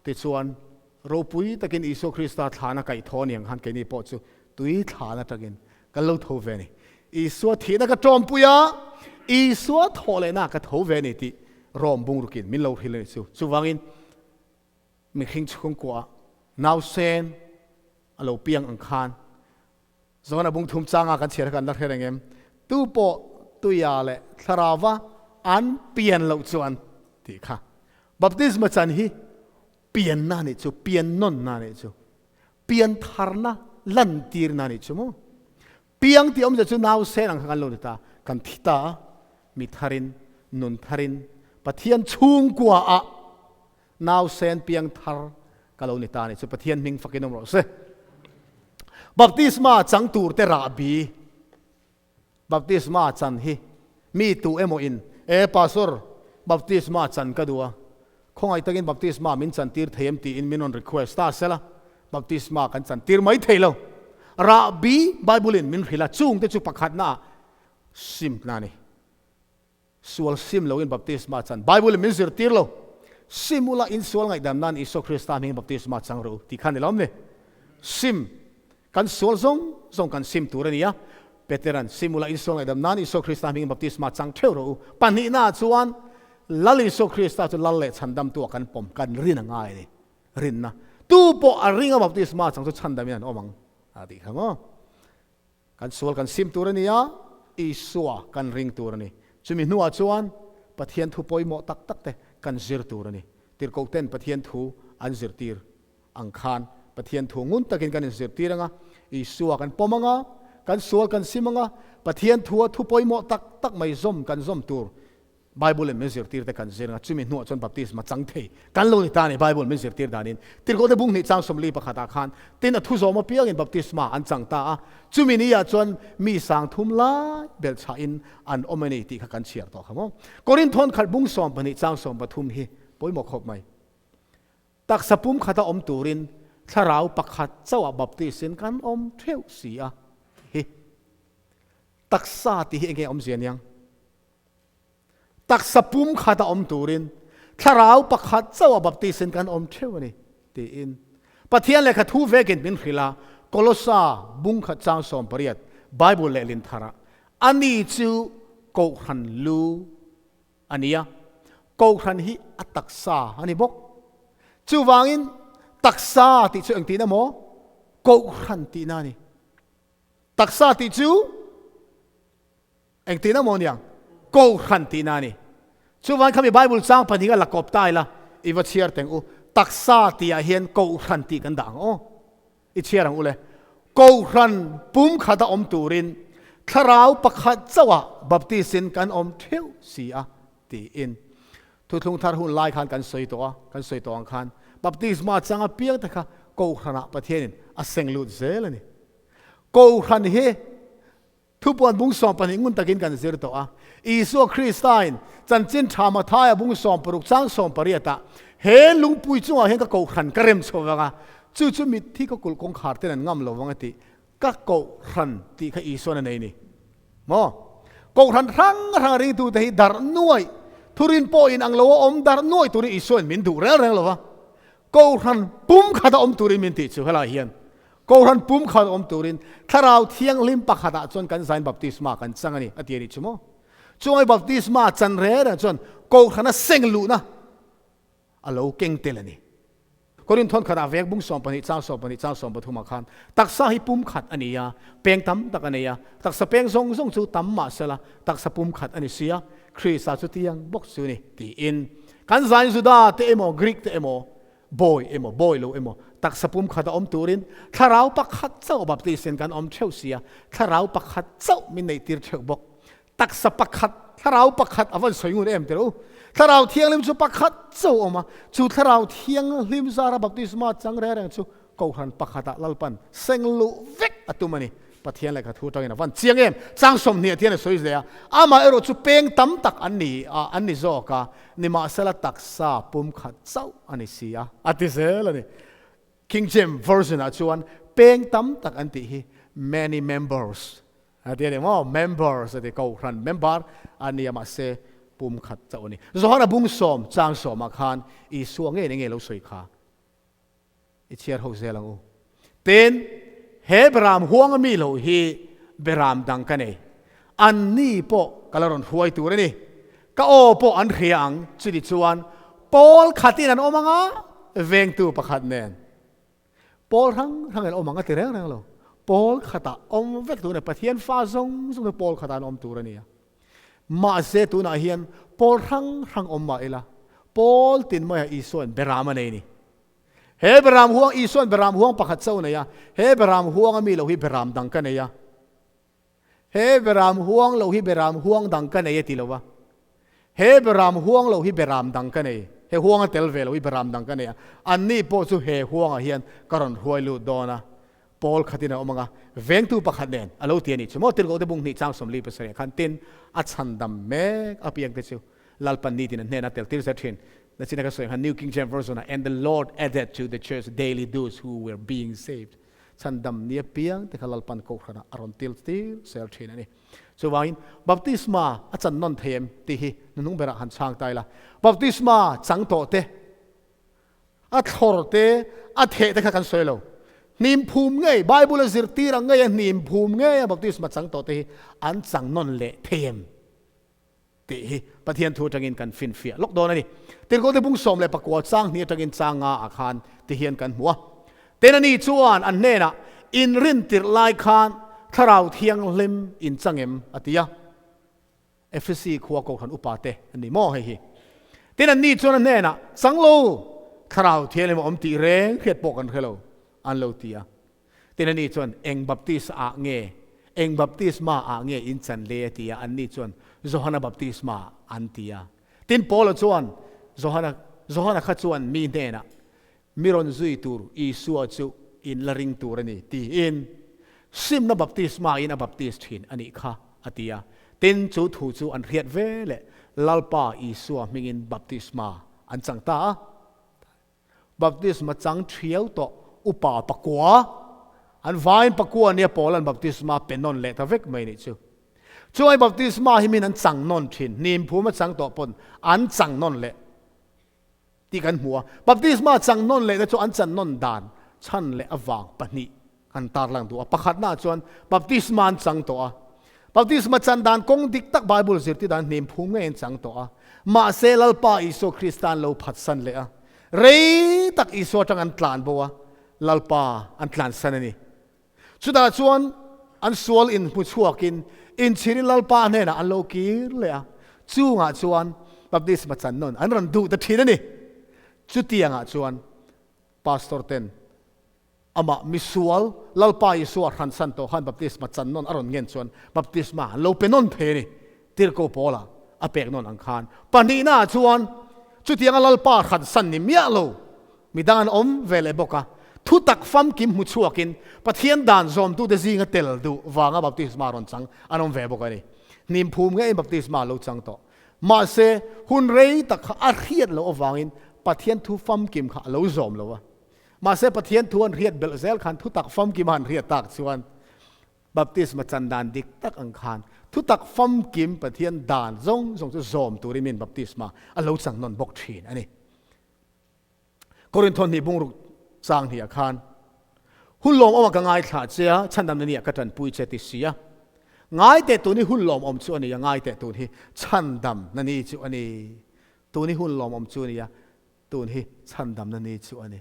tichuan ropui takin Isua Krista thlana kaih thaw a ni ang khan keini pawh chu tui thlan atangin kan lo tho ve a ni. Isua thihna ka tawmpui a, Isua thawh lehna ka tho ve a ni tih Rom bungrukin min lo hrilh a ni chu. Chuvangin mihring chhungkuaah nausen a lo piang ang khan Zawna bung thum changa kan chhiar kha kan la hre reng em? Tu pawh tuia leh thlarauva an pian loh chuan tih kha. Baptisma chan hi pianna a nih chu, pian nawnna a nih chu, pian tharna lantirna a nih chu maw? Piang tih awmzia chu nausen ang kha kan lo ni ta, kan thi ta a, mi tharin, nun tharin, Pathian chhungkua ah nausen piang thar ka lo ni ta a nih chu, Pathian hming fakin awm rawh se. Baptisma chang tur te rahbi, Baptisma chan hi mi tu emaw in, E Pastor, baptisma chan ka duh a, khawngaih takin baptisma min chan tir thei em tiin min rawn request ta sela, baptisma kan chan tir mai thei lo. Rahbi Bible in min hrilh a, chung te chu pakhatna ah sim na a ni. Sual sim loin baptisma chan Bible in min zirtir lo. Sim ula in sual ngaihdam nan Isua Krista hmingin baptisma chang rawh u tih kha ni lo ni. Sim kan sual zawng zawng kan sim tur a ni a. Peteran sim ula in sual ngaihdam nan Isua Krista hmingin baptisma chang theuh rawh u. Pahnihna ah chuan Lal Isua Krista chu Lal leh chhandamtu ah kan pawm kan rin a ngai a ni. Rinna tu pawh a ring a baptisma chang chu chhandamin an awm ang a tih kha maw. Kan sual kan sim tur a ni a, Isua kan ring tur a ni. Chumi hnuah chuan Pathian thu pawimawh tak tak te kan zir tur a ni. Tirhkohten Pathian thu an zirtir ang khan Pathian thu ngun takin kan inzirtir ang a, Isua kan pawm ang a, kan sual kan sim ang a, Pathian thua thu pawimawh tak tak mai zawm kan zawm tur Bible in min zirtir te kan zir nga, chumi hnuah chuan baptisma chang thei kan lo ni ta a ni Bible min zirtir danin. Tirhkohte bung hnih chang 41 ah khan tin a thu zawm apiangin baptisma an chang ta a, chumi ni ah chuan mi sang thum lai belh chhah in an awm a ni tih kha kan chhiar tawh kha maw. Korinth khat bung 12 chang 13 hi pawimawh khawp mai. Taksa pum khata awm turin thlarau pakhat chauh ah baptis in kan awm theuh si a hi. Taksa tih hi enge awmzia niang? Taksa pum khat a awm turin thlarau pakhat chauh a baptis in kan awm theuh a ni, tiin Pathian lehkha thu vekin min hrilh a, Kolosa bung khat chang 18 Bible lehlin tharah, Ani chu Kohhran lu a ni a, Kohhran hi a taksa a ni bawk. Chuvangin taksa tih chu engtin emaw Kohhran tihna a ni. Taksa tih chu Engtin emaw niang Kohhran tihna a ni. Chuvan khami Bible chang pahnih kha la kawp ta ila, i va chhiar teng u. Taksa tihah hian Kohhran tih kan dah ang aw. I chhiar ang u le. Kohhran pum khata awm turin thlarau pakhat chauhah baptis-in kan awm theuh si a tiin. Thuthlung thar hun lai khan kan sawi tawh a, kan sawi tawh ang khan baptisma chang apiang te kha Kohhranah Pathianin a seng lut zel a ni. Kohhran hi Thupuan bung 12 ngun takin kan zir tawh a. Isua Kristain chanchin tha Mathaia bung 16 chang 18 ah he lungpui chungah hian ka kohhran ka rem chho vang a, chu chu mitthi ka kulh kawngkhar ten an ngam lo vang a tih. Ka kohhran tih kha Isuan a nei ni maw? Kohhran hrang hrang ringtute hi darh nuaih, thurin pawh in ang lo a awm darh nuaih turin Isuain min duh reng reng lo va. Kohhran pum khat a awm turin min tih chu helai hian Kohhran pum khat awm turin Thlarau Thianghlim pakhatah chuan kan zain baptisma kan chang a ni, a ti a nih chu maw? Chungai baptisma chan reng reng chuan Kohhrana seng luhna a lo keng tel a ni. Korinth thawn khatah vek bung 12 chang 12 chang 13 ah khan taksa hi pum khat a ni a, peng tam tak a nei a, taksa peng zawng zawng chu tam mah sela taksa pum khat a ni si a, Krista chu tiang bawk chu ni tiin kan zain Juda te emaw Greek te emaw Bawi emaw, bawi lo emaw, taksa pum khat a awm turin thlarau pakhat chauh baptis-in kan awm theuh si a, thlarau pakhat chauh min neihtir theuh bawk. Taksa pakhat, thlarau pakhat a van sawi ngun em tirh u? Thlarau Thianghlim chu pakhat chauh a awm a, chu Thlarau Thianghlim zara baptisma chang reng reng chu Kohhran pakhatah Lalpan seng luh vek a tum a ni. Pathian lehkha thu atangin a van chiang em? Chang 20 tian a sawi hle a, amah erawh chu peng tam tak an ni a, an ni zawk a, nimahsela taksa pum khat chauh a ni si a, a ti zel a ni. King James Version ah chuan peng tam tak an tih hi many members a ti a ni maw? Members a ti, Kohhran member a ni a, mahse pum khat chauh a ni. Johana bung 10 chang 10 ah khan Isua ngei leh ngei lo sawi kha. I chhiar ho zel ang u. Tin, he beram huang a mi lo hi beram dang ka nei. An ni pawh ka la rawn hruai tur a ni. Ka aw pawh an hria ang, chuti chuan pawl khatin an awm ang a, vengtu pakhat nen. Pawl hrang hrang an awm ang a ti reng reng lo. Pawl khatah awm vek tur a ni. Pathian fa zawng zawng chu pawl khatah an awm tur a ni a. Mahse tunah hian pawl hrang hrang awm mah ila, pawl tin maiah Isua'n beram a nei a ni. He beram huang, Isua'n beram huang pakhat chauh a nei a, he beram huanga mi lo hi beram dang ka nei a. He beram huang lo hi beram huang dang ka nei a ti lo va. He beram huang lo hi beram dang ka nei. He huang a tel ve lo hi beram dang ka nei a. Anni pawh chu he huangah hian ka rawn hruai lut dawn a. Pawl khatin a awm ang a, vengtu pakhat nen a lo ti a nih chu maw? Tirhkohte bung hnih chang 47 khan tin a chhandam mek apiang te chu Lalpan nitin a hnena tel tir zet thin. Nachina ka sawi ang khan New King James Version ah And the Lord added to the church daily those who were being saved. Chhandam ni apiang te kha Lalpan kohhranah a rawn til tir sel thin a ni. Chuvangin baptisma a chan nawn thei em tih hi hnuhnung berah han chhang ta ila. Baptisma chang tawh te, a thlawr te, a theh te kha kan sawi lo. Hnim phum ngei, Bible a zirtir ang ngei a hnim phum ngei a baptisma chang tawh te hi an chang nawn leh thei em tih hi Pathian thu atangin kan finfiah lawk dawn a ni. Tirhkohte bung 19 chang hnih atangin chang nga ah khan ti hian kan hmu a. Tin ani chuan an hnenah, In rintirh lai khan Thlarau Thianghlim in chang em? a ti a. Efesi khua Kohhran upa te an ni maw hei hi? Tin anni chuan a hnenah, Chang lo, Thlarau Thianghlim a awm tih reng hriat pawh kan hre lo, an lo ti a. Tin ani chuan, Eng baptis ah nge, eng baptisma ah nge in chan le? a ti a. Anni chuan, Johana baptisma, an ti a. Tin Paula chuan, Johana, Johana kha chuan mi hnenah, Mi rawn zui tur Isua chu in la ring tur a ni, tiin simna baptisma in a baptis thin a nih kha, a ti a. Tin, chu thu chu an hriat ve leh Lalpa Isua hmingin baptisma an chang ta a. Baptisma chang thiau tawh upa pakua, an vain pakua nia Paula'n baptisma pe nawn leh ta vek mai nih chu. Chuai baptisma hi min an chang nawn thin, hnim phum a chang tawh pawn an chang nawn leh tih kan hmu a. Baptisma chang nawn lehna chu an chan nawn dan chhan leh avang pahnih kan tarlang duh a. Pakhatnaah chuan baptisma an chang tawh a. Baptisma chan dan kawng dik tak Bible zirtir dan hnim phum ngei an chang tawh a. Mahse Lalpa Isua Krista an lo phatsan leh a. Rei tak Isua atang an tlan bo a, Lalpa an tlansan a ni. Chutah chuan an sual inhmu chhuakin inchhirin Lalpa hnenah an lo kir leh a, chungah chuan baptisma chan nawn an rawn duh ta thin a ni. Chutiangah chuan pastor ten amah misual Lalpa Isua hransan tawh khan baptisma chan nawn a rawn ngen chuan baptisma an lo pe nawn thei a ni. Tirhkoh Paula a pek nawn ang khan pahnihnaah chuan chutianga Lalpa hransan ni miah lo Midang an awm ve leh bawk a, thutak famkim hmu chhuakin Pathian dan zawmtute zinga tel duh vanga baptisma rawn chang an awm ve bawk a ni. Hnim phum ngeiin baptisma a lo chang tawh. Mahse, hun rei tak kha a hriat loh avangin Pathian thu famkim kha a lo zawm lo a. Mahse, Pathian thu an hriat belh zel khan thutak famkim a han hriat tak chuan Baptisma chan dan dik tak ang khan thutak famkim Pathian dan zawng zawng chu zawm turin min baptisma a lo chang nawn bawk thin a ni. Korinthon hnih bungruk chang hnih ah khan, Hun lawmawm ah ka ngaithla che a, chhandamna ni ah ka tanpui che ti si a. Ngai teh tun hi hun lawmawm chu a ni a, ngai teh tun hi chhandamna ni chu a ni. Tun hi hun lawmawm chu a ni a, tun hi chhandamna ni chu a ni.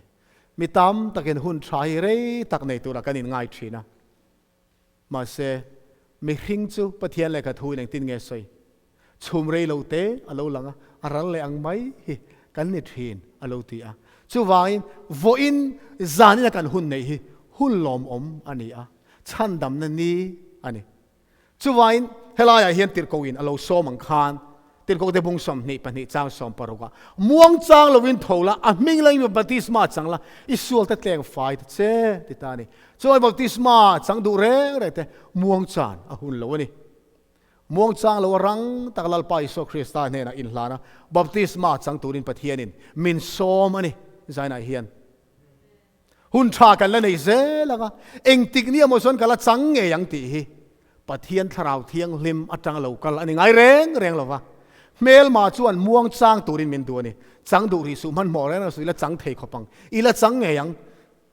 Mi tam takin hun tha hi rei tak nei turah kan inngai thin a. Mahse, mihring chu Pathian lehkha thuin engtin nge sawi? Chhum rei lo te a lo lang a, a ral leh ang mai hi kan ni thin a lo ti a. Chuvangin, vawiin zanina kan hun neih hi hun lawmawm a ni a, chhandamna ni a ni. Chuvangin, helaiah hian tirhkohin a lo sawm ang khan, Tirhkohte bung 22 chang 16 ah, Muangchang lovin tho la, a hming langin baptisma chang la, i sualte tleng fai ta che, ti ta a ni. Chuan baptisma chang duh reng reng te muangchan a hun lo a ni. Muangchang lo a rang tak Lalpa Isua Krista hnenah inhlan a, baptisma chang turin Pathianin min sawm a ni. Zainah hian hun tha kan la nei zel ang a, engtik ni emaw chuan ka la chang ngei ang tih hi Pathian Thlarau Thianghlim atanga lo kal a ni ngai reng reng lo va. Hmelma chuan muang chang turin min duh a ni. Chang duh rih suh hmanhmawh reng reng suh, i la chang thei khawp ang, i la chang ngei ang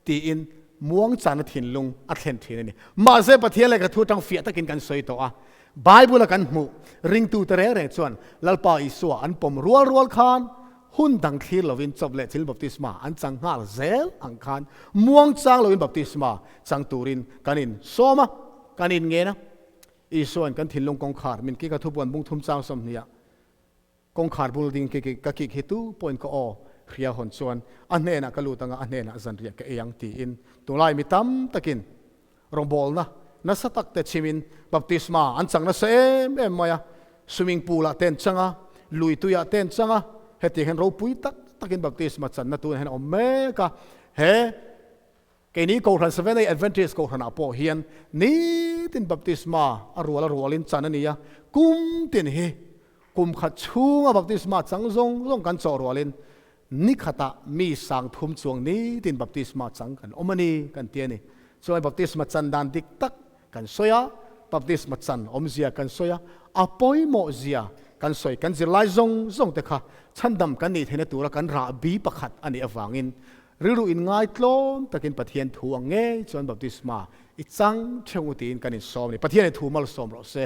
tiin muang chana thinlung a thlen thin a ni. Mahse Pathian lehkha thu atang fiah takin kan sawi tawh a, Bible-a kan hmuh ringtute reng reng chuan Lalpa Isua an pawm rual rual khan Hun dang thlir lovin chawp leh thil baptisma an chang nghal zel ang khan muang chang lovin baptisma chang turin kan in sawm a, kan in ngen a. Isuain kan thinlung kawngkhar min kik a thupuan bung thum chang 20 ah kawngkhar bul ding kik ka kik hi tu pawhin ka aw hria hawn chuan a hnenah ka lut anga a hnenah zanriah ka ei ang tiin tunlai mi tam takin rawngbawlna nasa tak te chhimin baptisma an chang nasa em em mai a, swimming pool ah te an chang a, lui tui ah te an chang a, hetiang hian ropui tak takin baptisma channa tun hian a awm mek a, he keini Kohhran Seventh-day Adventist Kohhran ah pawh hian nitin baptisma a rual a rualin chan a ni a, kum tin hi kum khat chhunga baptisma chang zawng zawng kan chawh rualin Ni khatah mi sang thum chuang nitin baptisma chang kan awm a ni kan ti a ni. Chuan baptisma chan dan dik tak kan sawi a, baptisma chan awmzia kan sawi a, a pawimawh zia kan sawi. Kan zirlai zawng zawng te kha chhandam kan nih theihna tura kan rah bi pakhat a nih avangin rilru in ngaitlawm takin Pathian thu ang ngei chuan baptisma i chang theuh u tiin kan insawm a ni. Pathian i thu malsawm rawh se.